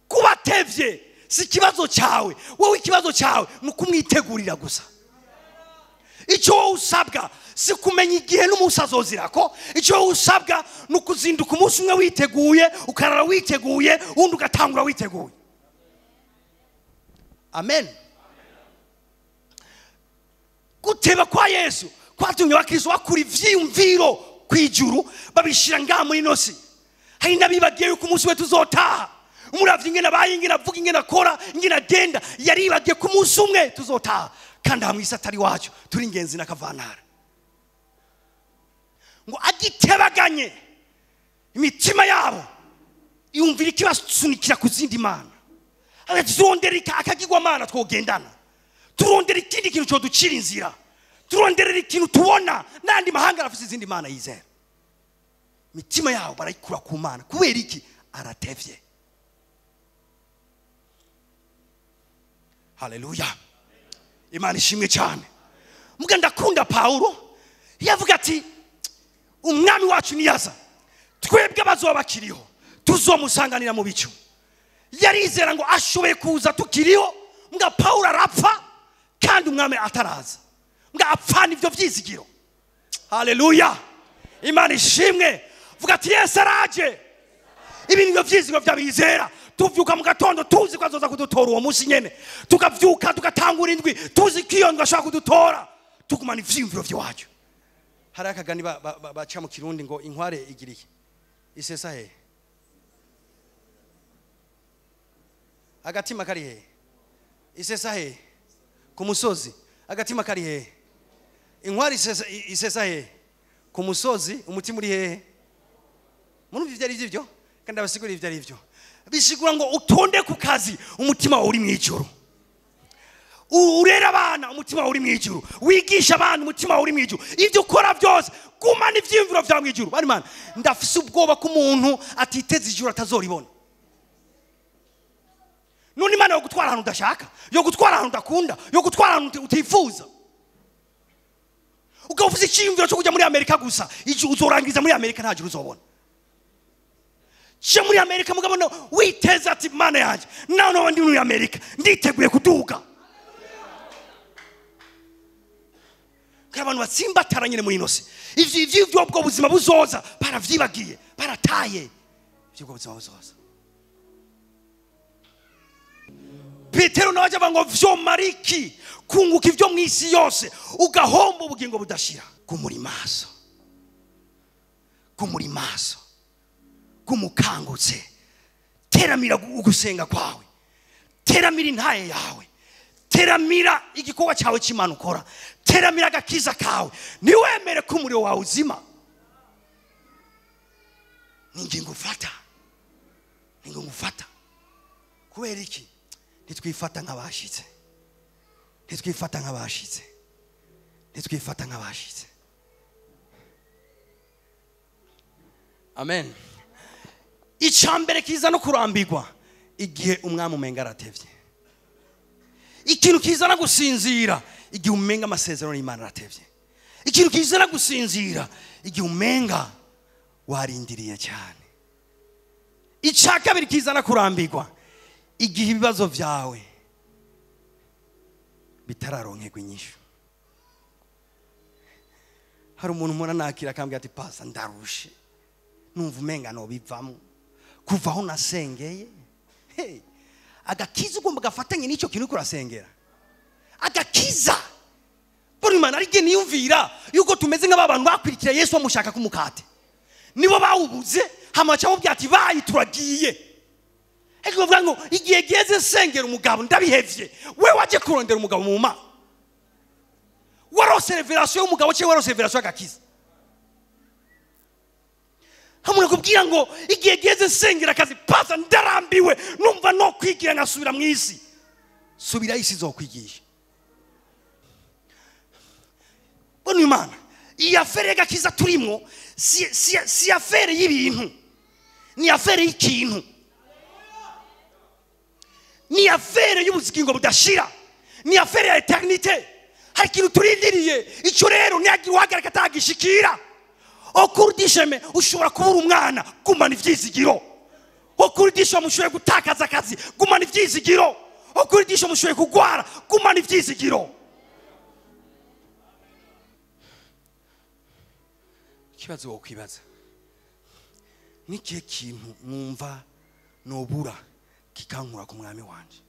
Kubatevye si ikibazo cyawe, wowe ikibazo cyawe ni ukumwitegurira gusa. Icyo wowe usabwa si kumenya igihe n'umunsi azozirako, icyo wowe usabwa ni ukuzinduka umunsi umwe witeguye, ukarara witeguye, undi ugatangura witeguye. Amen. Guteba kwa Yesu kwatumye abakristo bakura ivyiyumviro kwijuru babishira ngaha muri nosi. Hari n'abibagiye yuko umunsi we tuzotaha. Umuravyi ingene abaye, ingene avuga, ingene akora, ingene agenda, yaribagiye ko umunsi umwe tuzotaha. Kandi aha mw'isi atari wacu, turi ingenzi n'akavantara. Ngo agitebaganye imitima yabo yumvira ikibasunikira ku zindi mana. Turondera akagirwamana twogendana, turondera ikindi kintu coducira inzira, turonderera ikintu tubona n'andi mahanga arafise izindi mana yizera. Imitima yabo barayikura ku mana. Kubera iki? Aratevye. Haleluya, Imana ishimwe cyane. Muga ndakunda Paulo yavuga ati umwami wacu niyaza twebwe abazoba bakiriho tuzomusanganira mu bicu. Yarizera ngo ashoboye kuza tukiriho. Muga Paulo arapfa kandi umwami ataraza. Muga apfana ivyo vyizigiro. Haleluya, Imana ishimwe. Vuga ati Yesu araje. Ibi nivyo vyizigiro vy'abizera. Tuvyuka mu gatondo tuzi ko azoza kudutora uwo munsi nyene, tukavyuka tugatangura indwi tuzi ko iyo ndwi ashobora kudutora, tugumana ivyiyumviro vy'iwacu. Hari akagani baca mu Kirundi ngo inkware igiriye isesa he, agatima kari he, isesa he ku musozi, agatima kari he. Inkware isesa he ku musozi, umutima uri hehe? Murumva ivyo ari ivyo? Kandi abasigura ivyo ari ivyo. Bisigura ngo utonde ku kazi, umutima wawe uri mw'ijuru. Urera abana, umutima wawe uri mw'ijuru. Wigisha abana, umutima wawe uri mw'ijuru. Ivyo ukora byose gumana ivyiyumviro vya mw'ijuru. Bari mana, ndafise ubwoba ko umuntu atiteze ijuru atazoribona. None Imana yo gutwara ahantu udashaka, yo gutwara ahantu udakunda, yo gutwara ahantu utifuza. Ukaba ufise icyiyumviro cyo kujya muri Amerika gusa, uzorangiza muri Amerika nta juru uzobona. Je muri Amerika mugabo no witeze ati Mana yanjye nawe no ndi muri Amerika nditeguye kuduga. Kandi abantu batsimbatara nyine muri inosi ivyo ubwo buzima buzoza baravyibagiye, barataye ivyo buzima buzoza. Petero nawe avuga ngo vyo mariki kunguka ivyo mwisi yose ugahomba ubugingo budashira. Kumuri maso, kumuri maso, kumukangutse. Teramira ugusenga kwawe, teramira intaye yawe, teramira igikorwa cyawe cy'Imana ukora, teramira agakiza kawe. Niwemere ko umuriro wawe uzima. Ni ingingo ufata, ni ingingo ufata. Kubera iki? Ntitwifata nk'abashitse, ntitwifata nk'abashitse, ntitwifata nk'abashitse. Amen. Icambere kiza no kurambirwa igihe umwami umenga aratevye. Ikintu kiza no gusinzira igihe umenga amasezerano y'Imana aratevye. Ikintu kiza no gusinzira igihe umenga warindiriye cyane. Icya kabiri kiza no kurambirwa igihe ibibazo vyawe bitararonkegwa inyishu. Hari umuntu mpora nakira akambwira ati pasa ndarushe, numva umenga no bivamo kuva aho nasengeye. Hey, agakiza ugomba gafatanye n'icyo kintu uriko urasengera. Agakiza buri Imana arige niyumvira yuko tumeze nk'abantu bakwirikira Yesu bamushaka kumukate, nibo bawubuze hama cyamubwira ati bayi turagiye. Ariko bavuga ngo igihe geze sengera umugabo ndabihevye, we waje kurondera umugabo mu ma warose revelation y'umugabo cye, warose revelation y'agakiza. Hamwe kubwira ngo igihe geze sengera akazi pasa ndarambiwe numva no kwigira nkasubira mu isi. Subira isi zokwigisha. Bona Imana iyi affaire y'agakiza turimo si affaire y'ibintu, ni affaire y'ikintu, ni affaire y'ubugingo budashira, ni affaire ya eternité. Hari ikintu turindiriye, icyo rero ntiyagira uhagarika atagishikira. Okurdisheme ushobora kubura umwana, gumana ivyizigiro. Okurdisha mushoboye gutakaza akazi, gumana ivyizigiro. Okurdisha mushoboye kugwara, gumana ivyizigiro. Ikibazo wokwibaza n'ikihe kintu numva nobura kikankura ku mwami wanje?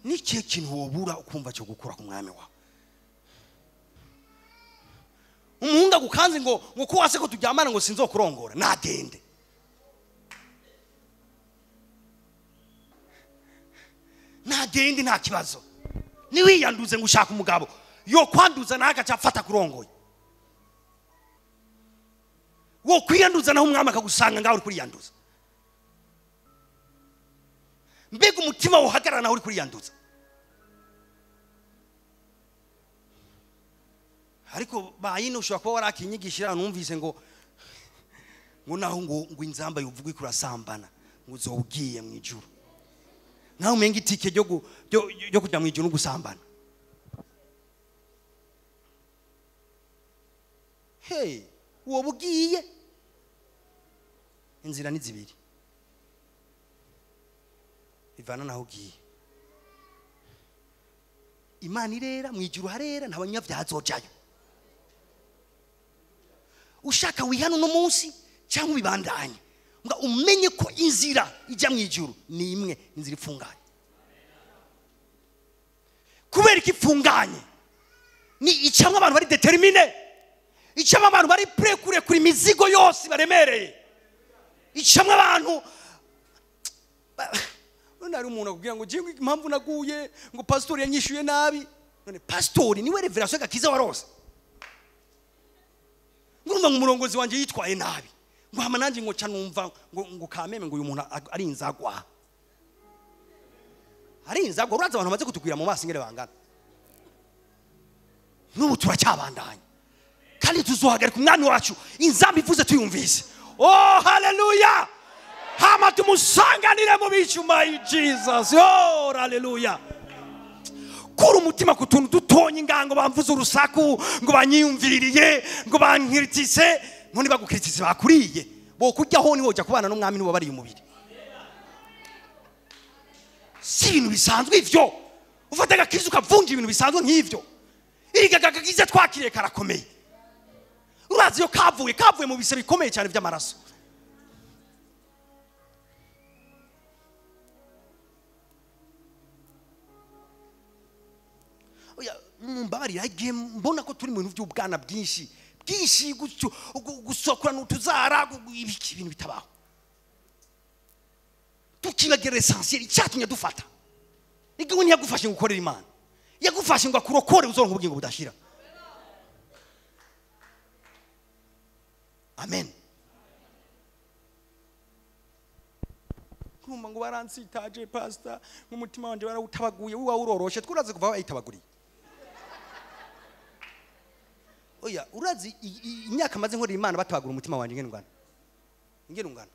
N'ikihe kintu wobura ukumva cyo gukura ku mwami wawe? Umuhungu agukanze ngo ko wase ko turyamana ngo sinzokurongora, nagende. Nagende nta kibazo. Niwiyanduze ngo ushaka umugabo, yo kwanduza nawe agaca afata kurongoye. Wo kwiyanduza naho umwami akagusanga ngaho uri kuriyanduza. Mbega umutima uhagarara naho uri kuriyanduza. Ariko bayino ushobora kuba warakinyigishira numvise ngo naho ngo inzamba yuvugwa ikurasambana ngo uzobwiye mu ijuru. Naho umenga itike ryo kujya mu ijuru gusambana. Hey, uwo bugiye inzira ni zibiri. Ivana naho ugiye. Imana irera mu ijuru harera nta banyabyaha azojayo. Ushaka wihano no munsi cyangwa ubibandanye, ngo umenye ko inzira ijya mu ijuru ni imwe, inzira ifunganye. Kubera iki ifunganye? Ni icamwe abantu bari determine, icamwe abantu bari prêt kure imizigo yose baremereye, icamwe abantu. None ari umuntu akubwira ngo jingo impamvu naguye ngo pastori yanyishuye nabi. None pastori niwe revelation gakiza warose. Ngurumva ngo umurongozi wanje yitwaye nabi, ngo hama nanje ngo ca numva ngo kameme ngo uyu muntu ari inzagwa. Ari inzagwa. Uraza abantu bamaze kutugwira mu maso ingere bangana. N'ubu turacyabandanya kandi tuzohagarika umwami wacu inzamba ivuze tuyumvise. Oh haleluya! Hama tumusanganire mu bicu, my Jesus. Oh haleluya! Kura umutima ku tuntu dutonye ingango bamvuze urusaku ngo banyiyumviriye ngo bankiritise. None bagukiritise bakuriye bo kujyaho ni hoja kubana n'umwami nibo bari umubiri. Si ibintu bisanzwe ivyo. Ufata agakiza ukavunja ibintu bisanzwe nk'ivyo. Iriga agakiza twakiriye karakomeye. Urazi yo kavuye mu bise bikomeye cyane by'amaraso. Oya mumbabarira igihe mbona ko turi mu bintu by'ubwana bwinshi bwinshi gusokura n'utuzara ibintu bitabaho. Tukibagira essentiel icyatumye dufata. Igihe ntiyagufashe ngo ukorere Imana, yagufashe ngo akurokore uzoronka ubugingo budashira. Amen. Kurumva ngo baransitaje pastor, nk'umutima wanje barawutabaguye, uwa uroroshe twuraze kuva bayitabaguriye. Oya urazi imyaka maze nkorera Imana batabagura umutima wanje ingene ungana. Ingene ungana.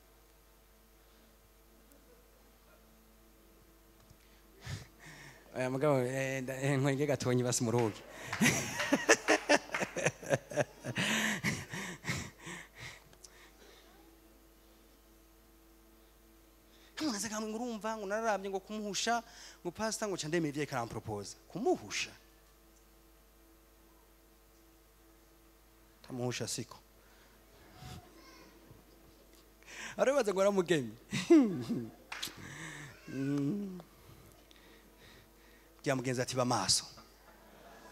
Oya mugabo nkwenge gatonyi basi muruge. Umuntu ngo urumva ngo nararabye ngo kumuhusha ngo pastor ngo candemeye ivyo ikaramproposa. Kumuhusha. Tamuhusha siko. Arabaza ngo aramugeme. Bya mugenzi ati ba maso.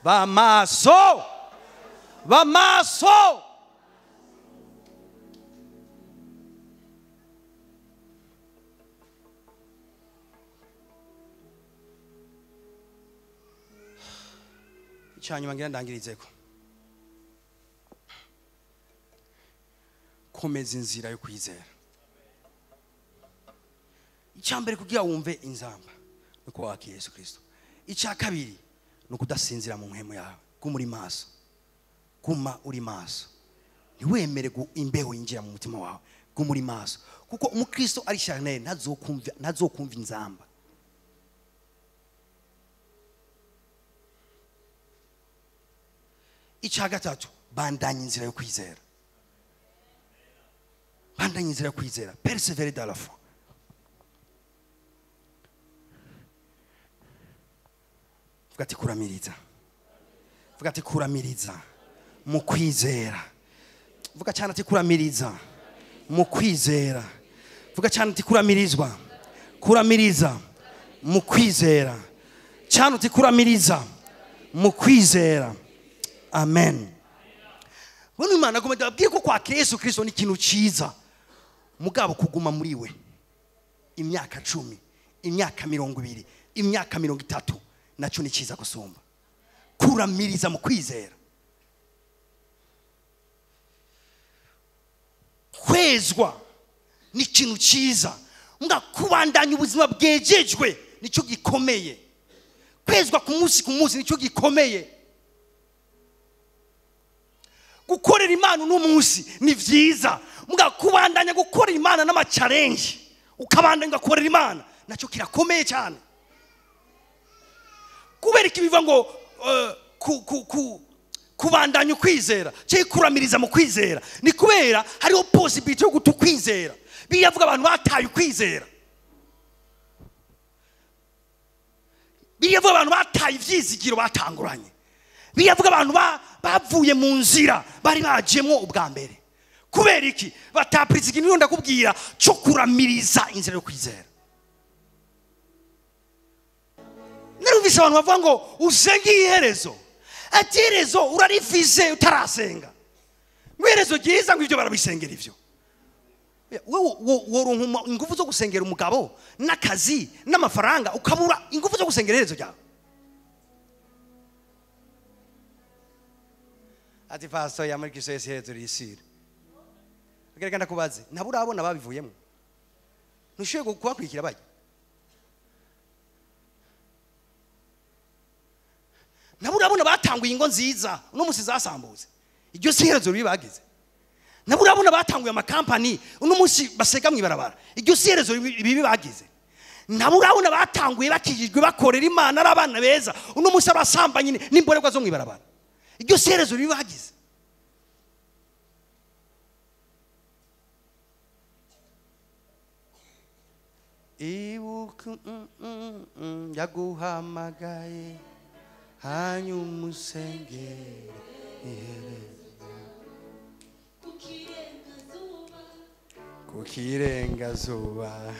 Ba maso. Ba maso. Icyanyuma ngira ndangirizeko. Komeza inzira yo kwizera. Icyambere kugira wumve inzamba nuko wakira Yesu Kristo. Icya kabiri nuko udasinzira mu mpemu yawe, guma uri maso. Guma uri maso. Ntiwemere imbeho yinjira mu mutima wawe, guma uri maso. Kuko umukristo ari charnel ntazokumva inzamba. Icya gatatu, bandanya inzira yo kwizera. Bandanya inzira yo kwizera. Persévérer dans la foi. Vuga ati kuramiriza. Vuga ati kuramiriza mu kwizera. Vuga cyane ati kuramiriza mu kwizera. Vuga cyane ati kuramirizwa. Kuramiriza mu kwizera. Cyane uti kuramiriza mu kwizera. Amen. Bano Imana agomba ababwire ko kwakira Yesu Kristo ni ikintu cyiza, mugabo kuguma muri we imyaka 10, imyaka 20, imyaka 30 nacyo ni cyiza gusumba. Kuramiriza mu kwizera. Kwezwa ni ikintu cyiza, mbwa kubandanya ubuzima bwejejwe nicyo gikomeye. Kwezwa ku munsi nicyo gikomeye. Gukorera Imana uno munsi ni vyiza, mbwa kubandanya gukorera Imana n'ama challenge ukabandanya ugakorera Imana nacyo kirakomeye cyane. Kubera iki biva ngo kubandanya ukwizera cyangwa kuramiriza mu kwizera? Ni kubera hariho possibility yo gutukwizera. Biyavuga abantu bataye ukwizera, biyavuga abantu bataye ivyizigiro batanguranye, biyavuga abantu bavuye mu nzira bari bajemwo ubwa mbere. Kubera iki bataprize ikintu ndakubwira cyo kuramiriza inzira yo kwizera? Narumvise abantu bavuga ngo usenge iherezo, ati iherezo urarifize utarasenga. Iherezo ryiza ngo ivyo barabisengera ivyo. Wewe woronka ingufu zo gusengera umugabo n'akazi n'amafaranga, ukabura ingufu zo gusengera iherezo ryawe. Ati pastor ya muri Kristo Yesu iherezo risira. Reka ndakubaze, nabo urabona babivuyemo? Ntushoboye kubakurikira bajya. Nabo urabona batanguye ingo nziza uno musi zasambuze, iryo si iherezo ribi bagize. Nabo urabona batanguye amakampani uno musi basega mwibarabara, iryo si iherezo ribi bagize. Nabo urabona batanguye bakijijwe bakorera Imana ari abana beza, uno musi abasambanye n'imborerwa zo mwibarabara, iryo si iherezo ribi bagize. Ibuka yaguhamagaye hanyuma usengere iherezo ku kirengazuba.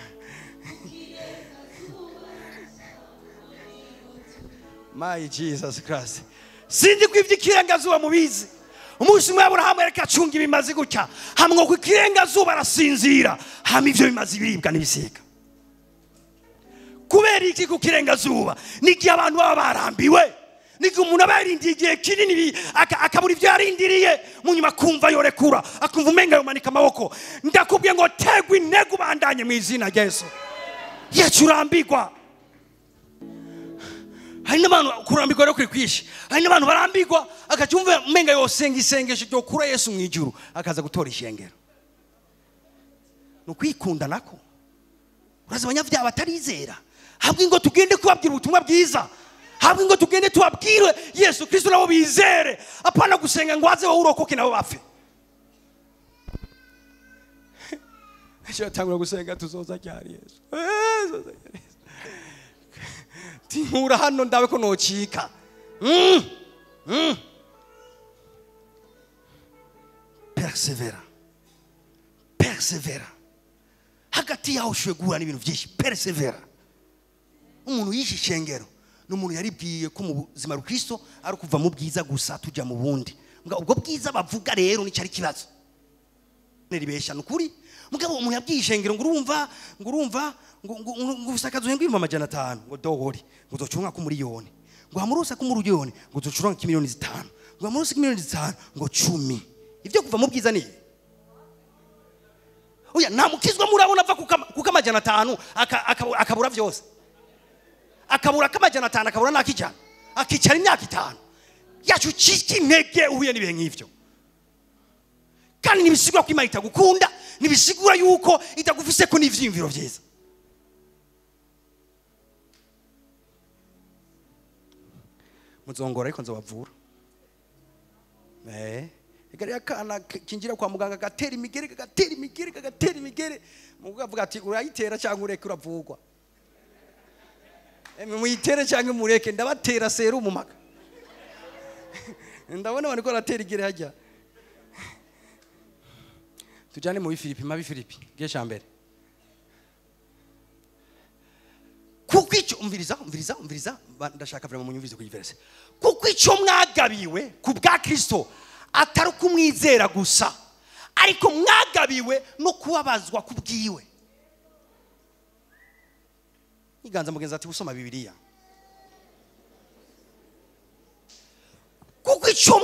My Jesus Christ. Sindi kwivya ikirengazuba mubizi. Umunsi umwe Aburahamu yareka acunga ibimazi gutya, hamwe ku kirengazuba arasinzira, hamwe ivyo bimazi biribwa n'ibisiga. Kubera iki ku kirengazuba? N'igihe abantu baba barambiwe, n'igihe umuntu aba yarindiye igihe kinini akabura ivyo yarindiriye, mu nyuma akumva yorekura, akumva umenga yomanika amaboko. Ndakubwiye ngo tegwa intego ubandanye mu izina rya Yesu. Yesu urambirwa. Hari n'abantu kurambirwa rero kuri kwishi. Hari n'abantu barambirwa akacyumva umenga yosenga isengesho ryo kura Yesu mu ijuru, akaza gutora ishengero. Ni ukwikunda nako. Uraza abanyabyaha batarizera, habwe ngo tugende kubabwira ubutumwa bwiza, habwe ngo tugende tubabwire Yesu Kristo nabo bizere, apana gusenga ngo aze wowe urokoke nabo bapfe. Cyatangura gusenga tuzoza cyari Yesu. Tuzoza cyari Yesu. Tinkura hano ndabe ko nocika. Persevera. Persevera. Hagati yaho ushoboye guhura n'ibintu byinshi. Persevera. Umuntu yishe ishengero ni umuntu yaribwiye ko mu buzima bwa Kristo ari kuva mu bwiza gusa tujya mu bundi. Ubwo bwiza bavuga rero ni cyari kibazo. Neribesha nukuri. Mugabo umuntu yabwiye ishengero ngo urumva ngo usakazo ngo 500,000 ngo dohori ngo uzocunga ku miliyoni, ngo hamurusa ku miliyoni ngo uzocunga ku miliyoni 5, ngo hamurusa ku miliyoni 5 ngo 10. Ivyo kuva mu bwiza ni oya, nta mukizwa murabona ava ku 500 akabura vyose, akabura 500 akabura nakijana, akicara imyaka 5 yacu ciki intege uhuye n'ibihe nk'ivyo. Kandi nibisigura ko Imana itagukunda, nibisigura yuko itagufise ko n'ivyiyumviro vyiza. Muzongora ariko nzobavura. Igari akana kinjira kwa muganga gatera imigere gatera imigere gatera imigere, muganga avuga ati urayitera cyangwa ureke uravugwa. Muyitere cyangwa mureke ndabatera serumu maka. Ndabona bariko baratera igere hajya. Tujane mu Filipi, mabi Filipi, gice ca mbere. Kuko icyo umviriza umviriza umviriza, ndashaka vraiment munyumvirize kuri verse. Kuko icyo mwagabiwe ku bwa Kristo atari kumwizera gusa, ariko mwagabiwe no kubabazwa kubwiwe. Iganza mugenzi ati usoma Bibiliya. Kuko icyo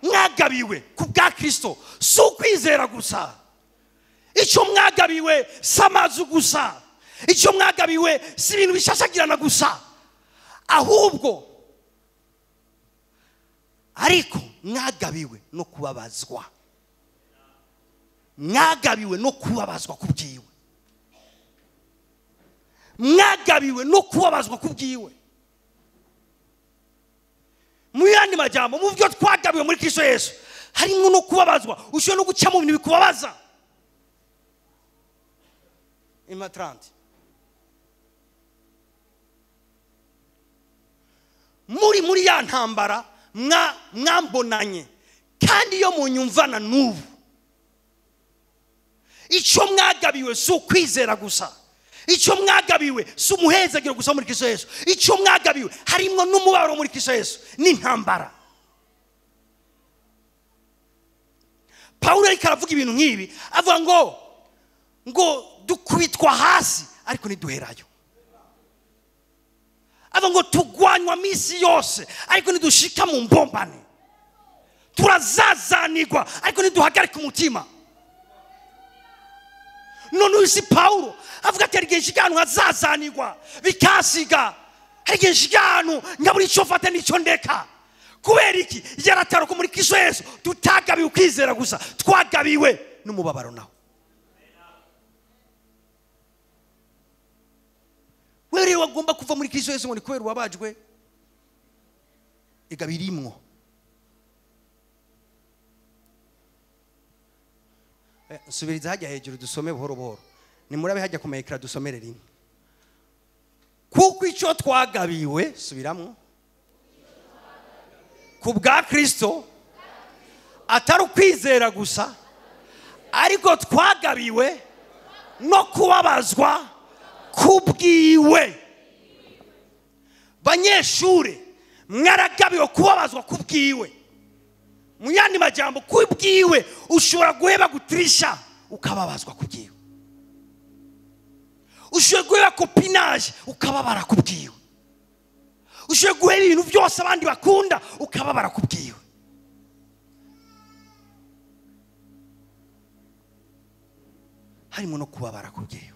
mwagabiwe ku bwa Kristo si ukwizera gusa, icyo mwagabiwe si amazu gusa, icyo mwagabiwe si ibintu bishashagirana gusa, ahubwo ariko mwagabiwe no kubabazwa. Mwagabiwe no kubabazwa kubwiwe. Mwagabiwe no kubabazwa kubwiwe. Mu yandi majambo, mu byo twagabiwe muri Kristo Yesu harimo no kubabazwa. Ushobora no guca mu bintu bikubabaza. Ima 30. Muri ya ntambara mwambonanye, kandi iyo munyumvana n'ubu. Icyo mwagabiwe si ukwizera gusa, icyo mwagabiwe si umuhezagiro gusa muri Kristo Yesu, icyo mwagabiwe harimo n'umubabaro muri Kristo Yesu n'intambara. Paulo ariko aravuga ibintu nk'ibi, avuga ngo dukubitwa hasi ariko ntiduherayo. Avuga ngo tugwanywa misi yose ariko ntidushika mu mbombane. Turazazanirwa ariko ntiduhagarika umutima. None uyu si Paulo avuga ati hari igihe nshika ahantu nkazazanirwa bikasiga, hari igihe nshika ahantu nkabura icyo mfata n'icyo ndeka. Kubera iki? Yarataruka muri Kristo Yesu tutagabiwe ukwizera gusa, twagabiwe n'umubabaro nawo. Wewe rero wagomba kuva muri Kristo Yesu ngo ni kubera ubabajwe, igabirimwo. Nsubiriza hajya hejuru dusome buhoro buhoro. Nimurabe hajya kumekera dusomere rimwe. Kuko icyo twagabiwe, subiramo, ku bwa Kristo atari ukwizera gusa, ariko twagabiwe no kubabazwa kubwiwe. Banyeshure mwaragabiwe kubabazwa kubwiwe. Mu yandi majambo, kubwiwe ushobora guheba gutrisha ukababazwa kubwiwe. Ushobora guheba copinage ukababara kubwiwe. Ushobora guheba ibintu byose abandi bakunda ukababara kubwiwe. Harimo no kubabara kubwiwe.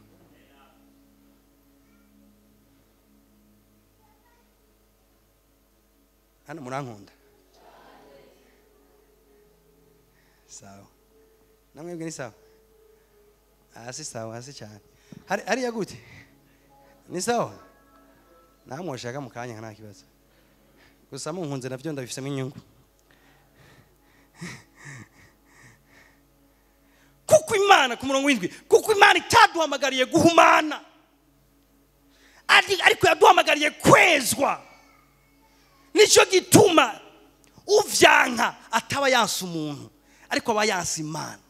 Hano murankunda. Sawa. Namwebwe ni sawa? Hasi sawa, hasi cyane. Hari yagute? Ni sawa? Namwe shaka mukanya nta kibazo. Gusa munkunze navyo ndabifisemo inyungu. Kuko Imana ku murongo w'indwi, kuko Imana itaduhamagariye guhumana, ariko yaduhamagariye kwezwa. Nicyo gituma uvyanka ataba yansa umuntu, ariko aba yansa Imana.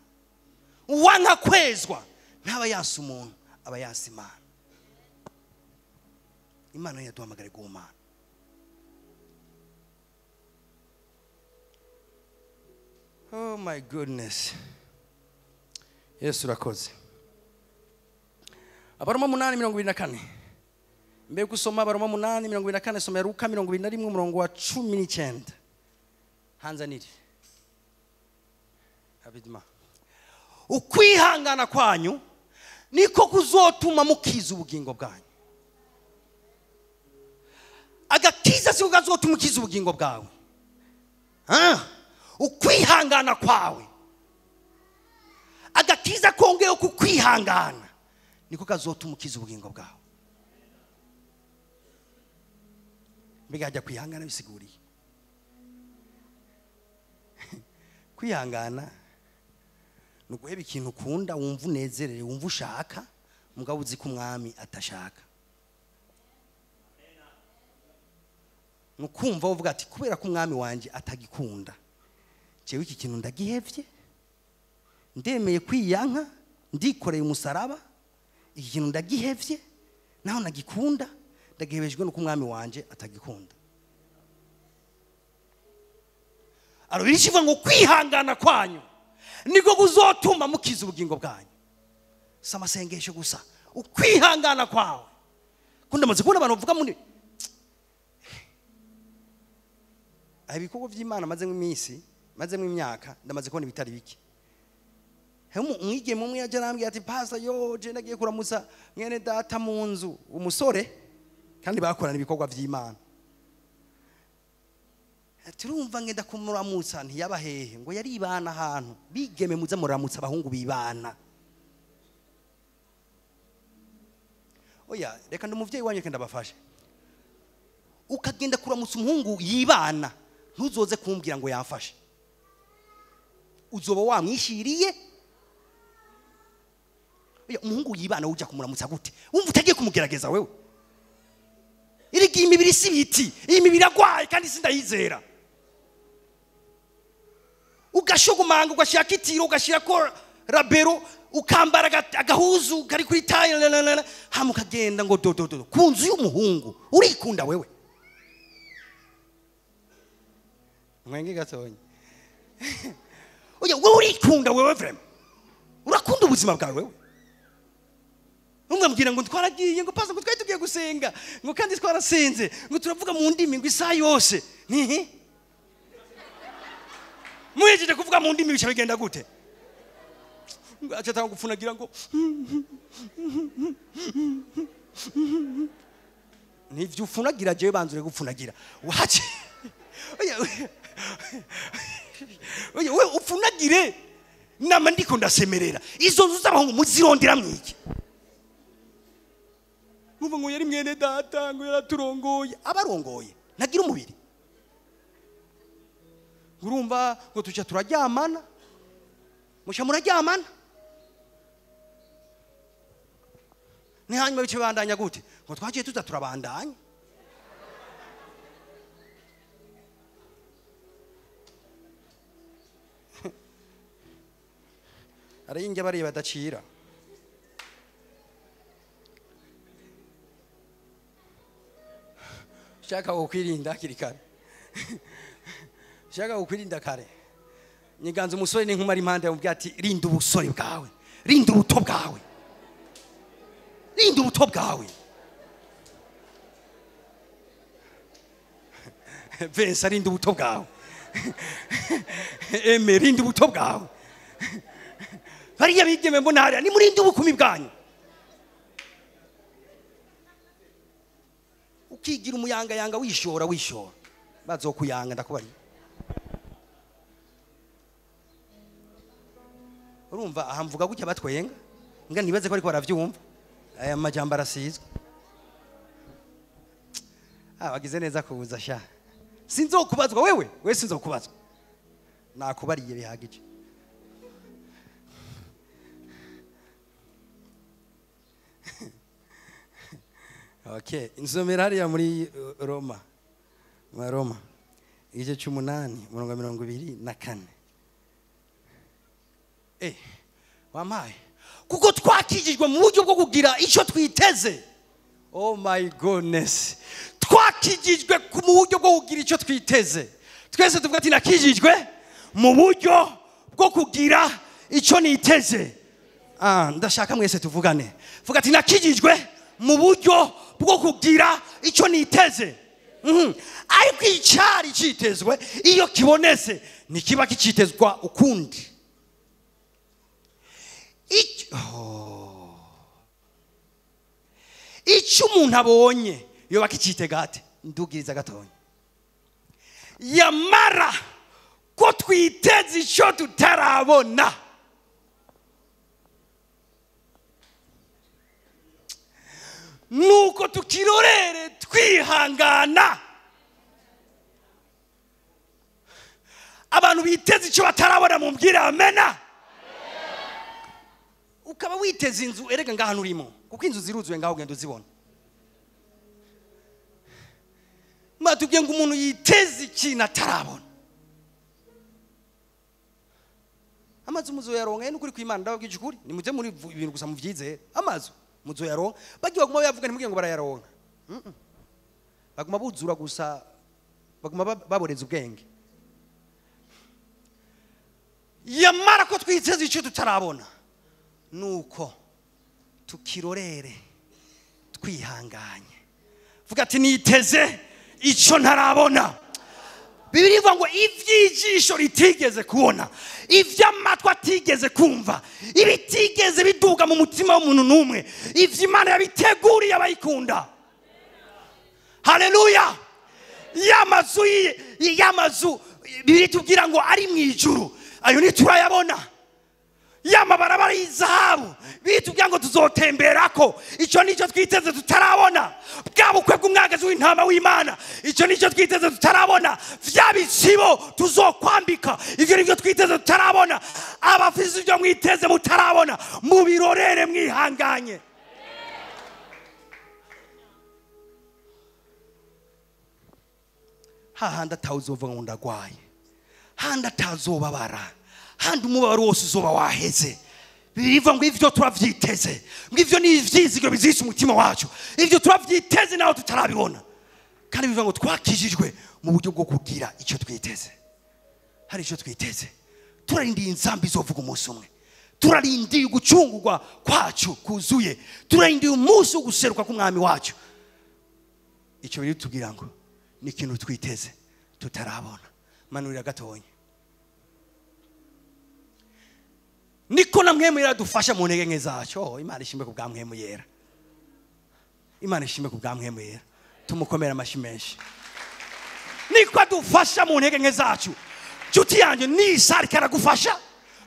Uwanka kwezwa ntaba yansa umuntu, aba yansa Imana. Imana yaduhamagariye guhumana. Oh my goodness. Yesu urakoze. Abaroma 8:24. Mbere gusoma Abaroma 8:24, soma Luka 21 umurongo wa 19. Hanzanire. Abidma. Ukwihangana kwanyu niko kuzotuma mukiza ubugingo bwanyu. Agakiza siko kazotuma ukiza ubugingo bwawe. Ukwihangana kwawe, agakiza kongeyo kukwihangana niko kazotuma ukiza ubugingo bwawe. Mbega hajya kwihangana bisiguriye. Kwihangana ni uguheba ikintu ukunda, wumva unezerewe, wumva ushaka, mugabo uzi ko umwami atashaka. Ni ukumva uvuga ati kubera ko umwami wanjye atagikunda, jewe iki kintu ndagihevye, ndemeye kwiyanka, ndikoreye umusaraba, iki kintu ndagihevye, Naho nagikunda ndagihebejwe nuko umwami wanje atagikunda. Aro birishivuga ngo kwihangana kwanyu niko kuzotuma mukiza ubugingo bwanyu. Si amasengesho gusa, ukwihangana kwawe. Kunda maze kubona abantu bavuga muri ibikorwa by'Imana maze nk'iminsi, maze nk'imyaka, ndamaze kubona ibitari bike. Umwigeme umwe yaje arambwira ati pastor yo je nagiye kuramutsa mwene data mu nzu, umusore kandi bakorana ibikorwa by'Imana. Turumva ngenda kumuramutsa ntiyabahehe ngo yaribana ahantu bigeme muze muramutsa abahungu bibana. Oya reka ndumuvyeyi wanyu reka ndabafashe. Ukagenda kuramutsa umuhungu yibana ntuzoze kumbwira ngo yamfashe. Uzoba wamwishiriye. Oya umuhungu yibana uja kumuramutsa gute? Wumva utagiye kumugerageza wewe. Irigi imibiri si biti, iyi mibiri agwaye kandi sindayizera. Ugashogomanga ugashira kitiro ugashira ko rabero ukambara agahuzu kari kuri taye hama ukagenda ngo dododo ku nzu y'umuhungu urikunda wewe. Mwenge gatonye. Oya wewe urikunda wewe vraiment. Urakunda ubuzima bwawe wewe. Umwambwira ngo twaragiye ngo pasa ngo twari tugiye gusenga ngo kandi twarasenze ngo turavuga mu ndimi ngo isaha yose. Nihi? Muhejeje kuvuga mu ndimi bica bigenda gute? Ngo acha tanga gufunagira ngo nivyo ufunagira jewe banzure gufunagira. Wache. Oya oya we ufunagire nama ndiko ndasemerera. Izo nzu z'abahungu muzirondera mwiki. Ngo ngo yari mwene data ngo yaraturongoye, abarongoye nagira umubiri. Urumva ngo tuca turaryamana. Musha muraryamana. Ni hanyuma bice bandanya gute? Ngo twagiye tuza turabandanya. Arayinjya bari badacira. Shaka ukwirinda hakiri kare. Shaka ukwirinda kare. Nyiganza umusore n'inkumi ari impande yamubwira ati rinda ubusore bwawe, rinda ubuto bwawe, rinda ubuto bwawe. Vensa rinda ubuto bwawe. Eme rinda ubuto bwawe. Bariya bigeme mbona hariya ni murinde ubukumi bwanyu. Ukigira umuyanga yanga wishora wishora bazokuyanga ndakubari. Urumva aha mvuga gutya batwenga nga nibaze ko ariko baravyumva aya majambo arasizwe. Bagize neza kubuza sha. Sinzokubazwa wewe, we sinzokubazwa. Nakubariye bihagije. Okay, insomera hariya muri Roma. Mu Roma. Igice cy'umunani, umurongo 24. Wampaye. Kuko twakijijwe mu buryo bwo kugira icyo twiteze. Oh my goodness. Twakijijwe mu buryo bwo kugira icyo twiteze. Twese tuvuga ati nakijijwe mu buryo bwo kugira icyo niteze. Ndashaka mwese tuvugane. Vuga ati nakijijwe mu buryo bwo kugira icyo niteze. Ariko icyari cyitezwe iyo kibonetse ntikiba kicitezwa ukundi. Icyo umuntu abonye iyo bakicitega ate ndugiriza gatonya. Yamara ko twiteze icyo tutarabona. Nuko tukirorere twihangana. Abantu biteze icyo batarabona mumbwira amena. Ukaba witeze inzu erega ngaha nurimo kuko inzu ziruzuye ngaho ugenda uzibona. Matubwiye ngo umuntu yiteze ikintu atarabona. Amazu muzo yaronka n'ukuri kw'Imana ndababwije ukuri nimuje muri ibintu gusa muvyizere amazu. Muzoyaronka. Bagiye baguma bayavuga, ntimubwire ngo barayaronka. Baguma buzura gusa, baguma baboreza ubwenge. Yamara ko twiteze icyo tutarabona, nuko tukirorere twihanganye. Vuga ati niteze icyo ntarabona. Bibiliya ivuga ngo iby'ijisho ritigeze kubona, iby'amatwi atigeze kumva, ibitigeze biduga mu mutima w'umuntu n'umwe, ivyo Imana yabiteguriye abayikunda. Haleluya! Y'amazu Bibiliya itubwira ngo ari mu ijuru, ayo ntiturayabona. Y'amabarabara y'izahabu Bibiliya itubwira ngo tuzotemberako, icyo nicyo twiteze tutarabona. Bwa bukwe bw'umwagazi w'intama w'Imana, icyo nicyo twiteze tutarabona. Vya bisibo tuzokwambika, ivyo nivyo twiteze tutarabona. Abafise ivyo mwiteze mutarabona, mubirorere mwihanganye. Hahandi atawuzova ngo ndagwaye, handi atazobabara, handi umubabaro wose uzoba waheze. Bibiliya ngo ivyo turavyiteze, ngo ivyo ni ivyizigiro bizisha umutima wacu, ivyo turavyiteze naho tutarabibona. Kandi bivuga ngo twakijijwe mu buryo bwo kugira icyo twiteze. Hari icyo twiteze, turarindiye inzambi izovuga umunsi umwe, turarindiye ugucungurwa kwacu kuzuye, turarindiye umunsi wo guseruka k'umwami wacu. Icyo biri tubwira ngo ni ikintu twiteze tutarabona. Manurira gatonya. Niko na Mpwemu Yera dufasha mu ntege nke zacu. Oh, Imana ishimwe ku bwa Mpwemu Yera. Imana ishimwe ku bwa Mpwemu Yera. Tumukomera amashyi menshi. Niko adufasha mu ntege nke zacu. Nshuti yanjye, ni sari karagufasha.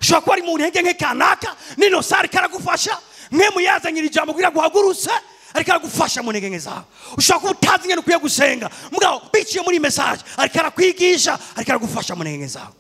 Ushobora kuba ari mu ntege nke kanaka, nino sari karagufasha. Mpwemu yazanye iri jambo kugira ngo uhagurutse, ariko aragufasha mu ntege nke zawe. Ushobora kuba utazi ingene ukwiye gusenga, mugabo biciye muri message, ariko arakwigisha, ariko aragufasha mu ntege nke zawe.